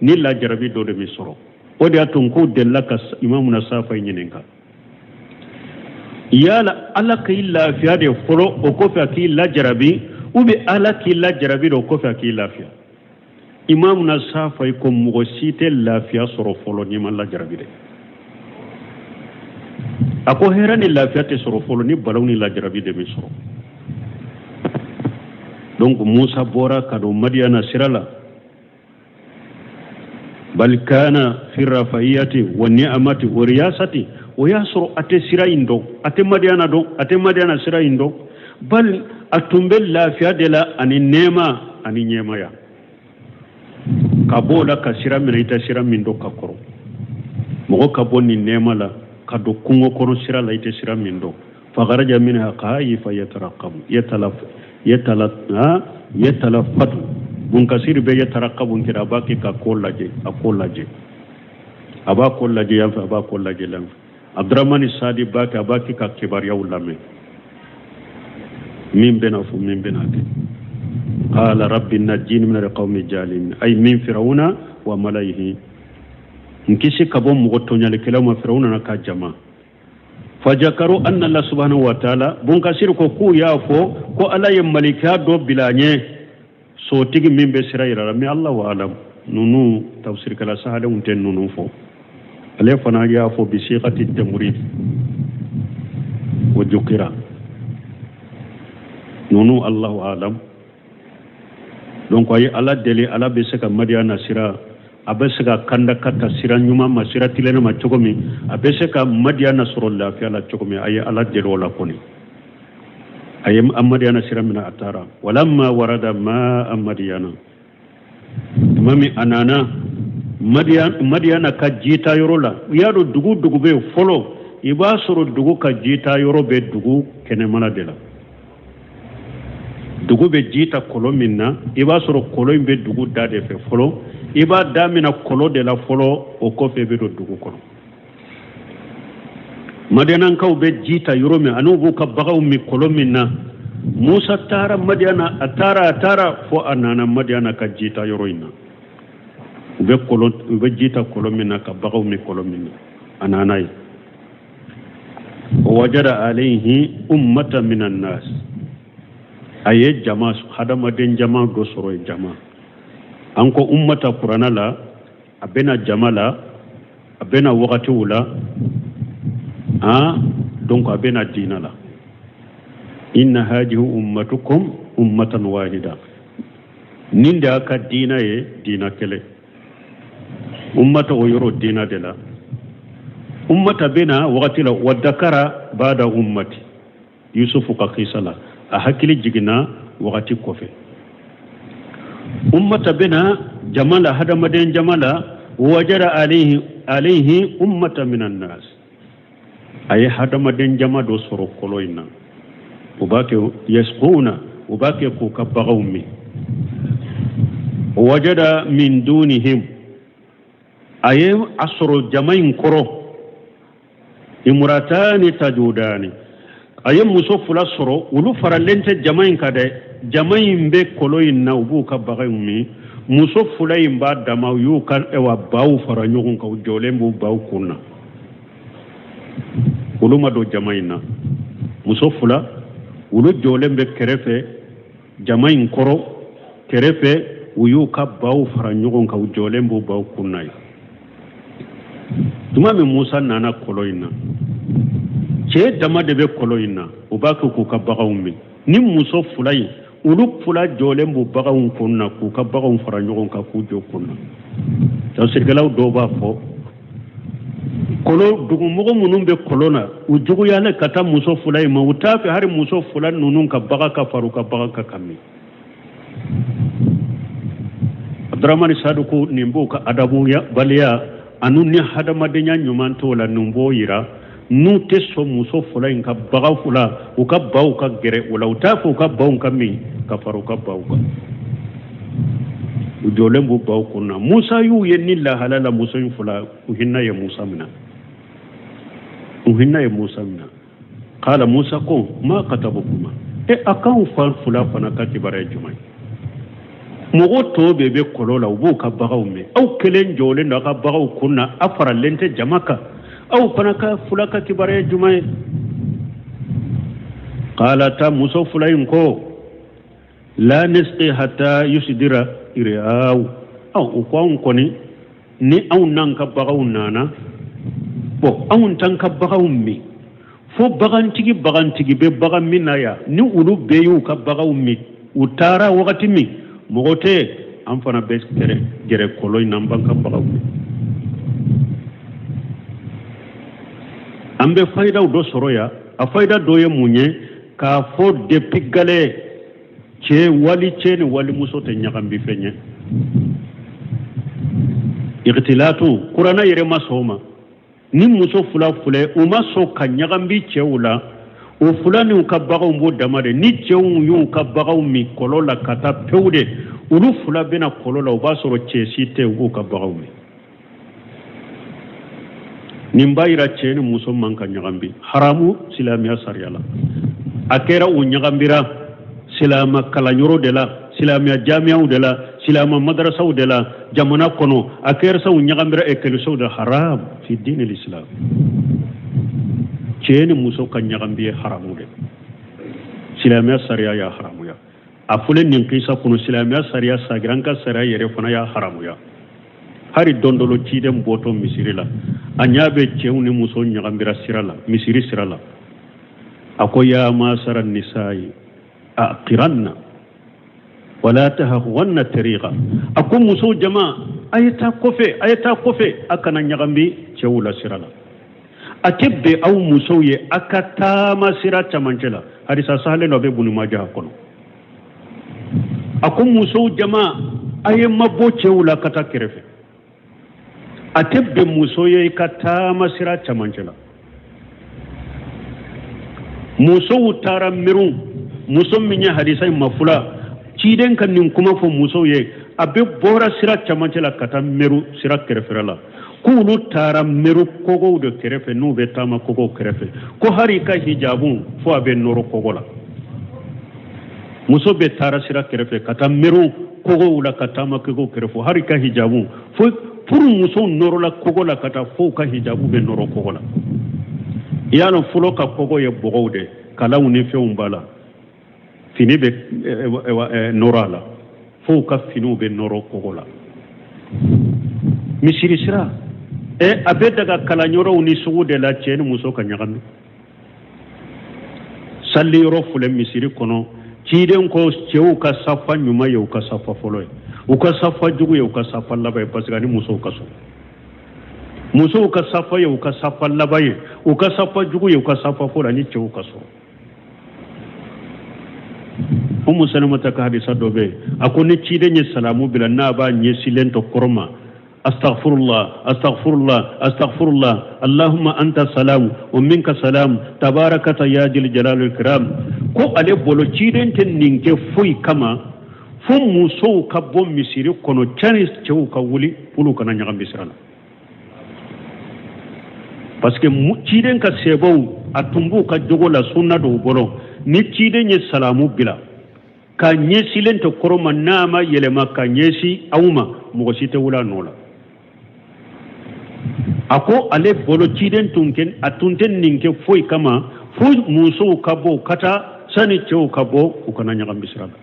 ni lajarabi dɔ de bɛ sɔrɔ. O de y'a to n k'o delila ka Imamuna Safayi ɲininka, yala Ala k'i lafiya de fɔlɔ, o kɔfɛ a k'i lajarabi, ou bien Ala k'i lajarabi de, o kɔfɛ a k'i lafiya? Imamuna Safayi ko mɔgɔ si tɛ lafiya sɔrɔ fɔlɔ n'i ma lajarabi dɛ. A ko hɛrɛ ni lafiya tɛ sɔrɔ fɔlɔ ni balaw ni lajarabi de bɛ sɔrɔ. Donc Musa bɔra ka don Madiyana sira la. Bal kana fi rafahiyati wa ni'amati wa riyasati, o y'a sɔrɔ a tɛ sira in dɔn, a tɛ Madiyana dɔn, a tɛ Madiyana sira in dɔn. Bal a tun bɛ lafiya de la ani nɛɛma ani ɲɛɛmaya. Ka bɔ o la ka sira minɛ i tɛ sira min dɔn ka kɔrɔ. Mɔgɔ ka bɔ nin nɛɛma la ka don kungo kɔnɔ sira la i tɛ sira min dɔn. Fa kharaja minha khaifa yataraqabu yatalaf yatala ha yatalafatu. Munkasiri bɛ yataraqabu kira, a b'a kɛ ka ko lajɛ, a ko lajɛ, a b'a ko lajɛ yan fɛ, a b'a ko lajɛ yan fɛ. Abdurahmani Sadi b'a kɛ, a b'a kɛ ka kibaruyaw lamɛn min bɛna fɔ, min bɛna kɛ. Qala rabbi najjini min alqawmi jalimin, ay min firawuna wa malaihi, n kisi ka bɔ mɔgɔ tɔɲalikɛlaw ma, Firawuna n'a ka jama. Fajakaru anna Allah subhanahu wa ta'ala, Bunkasiri ko k'u y'a fɔ ko Ala ye malikiya dɔ bila a ɲɛ, sotigi min bɛ sira yira la. Mais Allahu alam, ninnu tafsirikɛla sahalenw tɛ ninnu fɔ. Ale fana y'a fɔ bi sigati tamrid wa jukira ninnu, Allahu alam. Donc a ye Ala deli, Ala bɛ se ka Madiyana sira, a bɛ se ka kanda ka ta sira ɲuman ma, sira tilennen ma cogo min, a bɛ se ka Madiyana sɔrɔ lafiya la cogo min. A ye Ala deli o la kɔni, a ye Madiyana sira minɛ, a taara. Walamma warada ma Madiyana, tuma min a nana Madiyana ka jita yɔrɔ la. I y'a dɔn dugu dugu bɛ yen fɔlɔ, i b'a sɔrɔ dugu ka jita yɔrɔ bɛ dugu kɛnɛmana de la. Dugu bɛ ji ta kɔlɔn min na, i b'a sɔrɔ kɔlɔn in bɛ dugu da de fɛ fɔlɔ. I b'a daminɛ kɔlɔn de la fɔlɔ, o kɔfɛ i bɛ don dugu kɔnɔ. Madiyanakaw bɛ ji ta yɔrɔ min, ani u b'u ka baganw min kɔlɔn min na. Musa taara Madiyana, a taara, a taara fo a nana Madiyana ka ji ta yɔrɔ in na. U bɛ kɔlɔn, u bɛ ji ta kɔlɔn min na ka baganw min kɔlɔn min na, a nana ye. Wajada alayhi ummata minan nas, a ye jama, hadamaden jama dɔ sɔrɔ yen. Jama, an ko ummata kurana la, a bɛna jama la, a bɛna wagatiw la, han, donc a bɛna diina la. Inna hadihi ummatukum ummatan wahida, nin de y'a ka diina ye, diina kelen. Ummata o yɔrɔ diina de la, ummata bɛna wagati la. Wa dakara bada ummati Yusufu ka kisa la, a hakili jiginna wagati kɔfɛ. Ummata bɛna jama la, hadamaden jama la. Wajada alayhi ummata minan nas, a ye hadamaden jama dɔ sɔrɔ kɔlɔn in na. U b'a kɛ yasquna, u b'a kɛ k'u ka baganw min. Wajada min dunihim, a ye a sɔrɔ jama in kɔrɔ imratani tajudani, a ye muso fila sɔrɔ, olu faralen tɛ jama in kan dɛ. Jama in bɛ kɔlɔn in na, u b'u ka baganw min. Muso fila in b'a dama, u y'u ka ɛwa baw fara ɲɔgɔn kan, u jɔlen b'u baw kun na, olu ma don jama in na. Muso fila, olu jɔlen bɛ kɛrɛfɛ jama in kɔrɔ kɛrɛfɛ, u y'u ka baw fara ɲɔgɔn kan, u jɔlen b'u baw kun na yen. Tuma min Musa nana kɔlɔn in na, cɛ dama de bɛ kɔlɔn in na, u b'a kɛ k'u ka baganw min. Ni muso fila in, olu fila jɔlen b'u baganw kun na, k'u ka baganw fara ɲɔgɔn kan, k'u jɔ kun na. Tafsirikɛlaw dɔw b'a fɔ kɔlɔn dugumɔgɔ minnu bɛ kɔlɔn na, u juguyalen ka taa muso fila in ma, u t'a fɛ hali muso fila ninnu ka bagan ka fara u ka bagan kan ka min. Abdramani Sadu ko nin b'o ka adamuya baliya ani ni hadamadenya ɲuman t'o la, nin b'o yira n'u tɛ sɔn muso fila in ka bagan fila, u ka baw ka gɛrɛ o la, u t'a fɛ u ka baw ka min ka fara u ka baw kan. U jɔlen b'u baw kun na. Musa y'u ye ni lahala la, muso in fila, u hinɛ ye Musa minɛ, u hinɛ ye Musa minɛ. Kala Musa ko ma katabukuma, e a k'anw fa fila fana ka kibaruya ye jumɛn ye? Mɔgɔ tɔw bɛɛ bɛ kɔlɔn la, u b'u ka baganw min, aw kelen jɔlen don aw ka baganw kun na, aw faralen tɛ jama kan, aw fana ka fila ka kibaruya ye jumɛn ye? Kala ta muso fila in ko la nisqi hatta yusdira ri'aw, aw u ko anw kɔni ni anw n'an ka baganw nana bɔn, anw t'an ka baganw min fo bagantigi bagantigi bɛ bagan min na yan, ni olu bɛɛ y'u ka baganw min, u taara wagati min mɔgɔ tɛ, an fana bɛ gɛrɛ gɛrɛ kɔlɔn in na, an b'an ka baganw min. An bɛ fayidaw dɔ sɔrɔ yan. A fayida dɔ ye mun ye? K'a fɔ depuis gale cɛ, wali cɛ ni walimuso tɛ ɲagambi fɛn ye. Ikhtilatu kuranɛ yɛrɛ ma sɔn o ma. Ni muso fila filɛ, u ma sɔn ka ɲagambi cɛw la, o fila n'u ka baganw b'o dama de. Ni cɛw y'u ka baganw min kɔlɔn la ka taa pewu de, olu fila bɛna kɔlɔn la, o b'a sɔrɔ cɛ si tɛ, u b'u ka baganw min. Nin b'a yira cɛ ni muso man ka ɲagambi, haramu silamɛya sariya la. A kɛra u ɲagambira silama kalanyɔrɔ de la, silamɛya jamiyaw de la, silama madarasaw de la, jamana kɔnɔ, a kɛra sa u ɲagambira ekɔlisow de, haram fi diinil islam. Cɛ ni muso ka ɲagambi ye haramu de, silamɛya sariya y'a haramuya. A fɔlen nin kisa kɔnɔ, silamɛya sariya sagira, an ka sariya yɛrɛ fana y'a haramuya. Hari don dɔ la ciden bɔtɔ misiri la, a ɲa bɛ cɛw ni muso ɲagambira sira la, misiri sira la, a ko ya masara nisayi aqiranna wala tahakwanna tariqa, a ko musow jama, a ye taa kɔfɛ, a ye taa kɔfɛ, a kana ɲagambi cɛw la sira la. A tɛ bɛn aw musow ye a ka taama sira camancɛ la. Hadisa sahalen dɔ bɛ Ibunu Maja kɔnɔ. A ko musow jama, a ye mabɔ cɛw la ka taa kɛrɛfɛ. A tɛ bɛn muso ye i ka taama sira camancɛ la. Musow taara miirun, muso min ye hadisa in mafula, ciden ka nin kuma fɔ musow ye, a bɛ bɔra sira camancɛ la ka taa miiru sira kɛrɛfɛla la, k'olu taara miiru kogow de kɛrɛfɛ, n'u bɛ taama kogow kɛrɛfɛ, ko hali i ka hijabu fo a bɛ nɔrɔ kogo la. Muso bɛ taara sira kɛrɛfɛ ka taa miiru kogow la ka taama kogo kɛrɛfɛ, hali ka hijabu fo pour musow nɔrɔla kogo la ka taa fo u ka hijabu bɛ nɔrɔ kogo la. I y'a lɔn, fɔlɔ ka kogo ye bɔgɔw de, kalanw ni fɛnw b'a la, fini bɛ nɔrɔ a la, fo u ka finiw bɛ nɔrɔ kogo la. Misiri sira ɛ, a bɛ daga kalanyɔrɔw ni sugu de la cɛ ni muso ka ɲagami. Sali yɔrɔ filɛ misiri kɔnɔ, ciden ko cɛw ka safa ɲuman ye u ka safa fɔlɔ ye, u ka safa jugu ye u ka safa laban ye, parce que ani musow ka so. Musow ka safa ye u ka safa laban ye, u ka safa jugu ye u ka safa fɔlɔ, ani cɛw ka so. Umu Salamata ka hadisa dɔ bɛ yen, a ko ni ciden ye salamu bila, n'a b'a ɲɛsilen to kɔrɔn ma: astaghfirullah, astaghfirullah, astaghfirullah, allahumma anta salam wa minka salam, tabarakata ya jil jalal kiram. Ko ale bolo, ciden tɛ nin kɛ foyi kama fo musow ka bɔ misiri kɔnɔ cani cɛw ka wuli, olu kana ɲagami sira la, parce que ciden ka sebaw, a tun b'u ka jogo la, sunna dɔw bolo, ni ciden ye salamu bila ka ɲɛsilen tɛ kɔrɔn ma, n'a ma yɛlɛma ka ɲɛsin aw ma, mɔgɔ si tɛ wuli a nɔ la. A ko ale bolo, ciden tun kɛ, a tun tɛ nin kɛ foyi kama fo musow ka bɔ ka taa sani cɛw ka bɔ, u kana ɲagami sira la.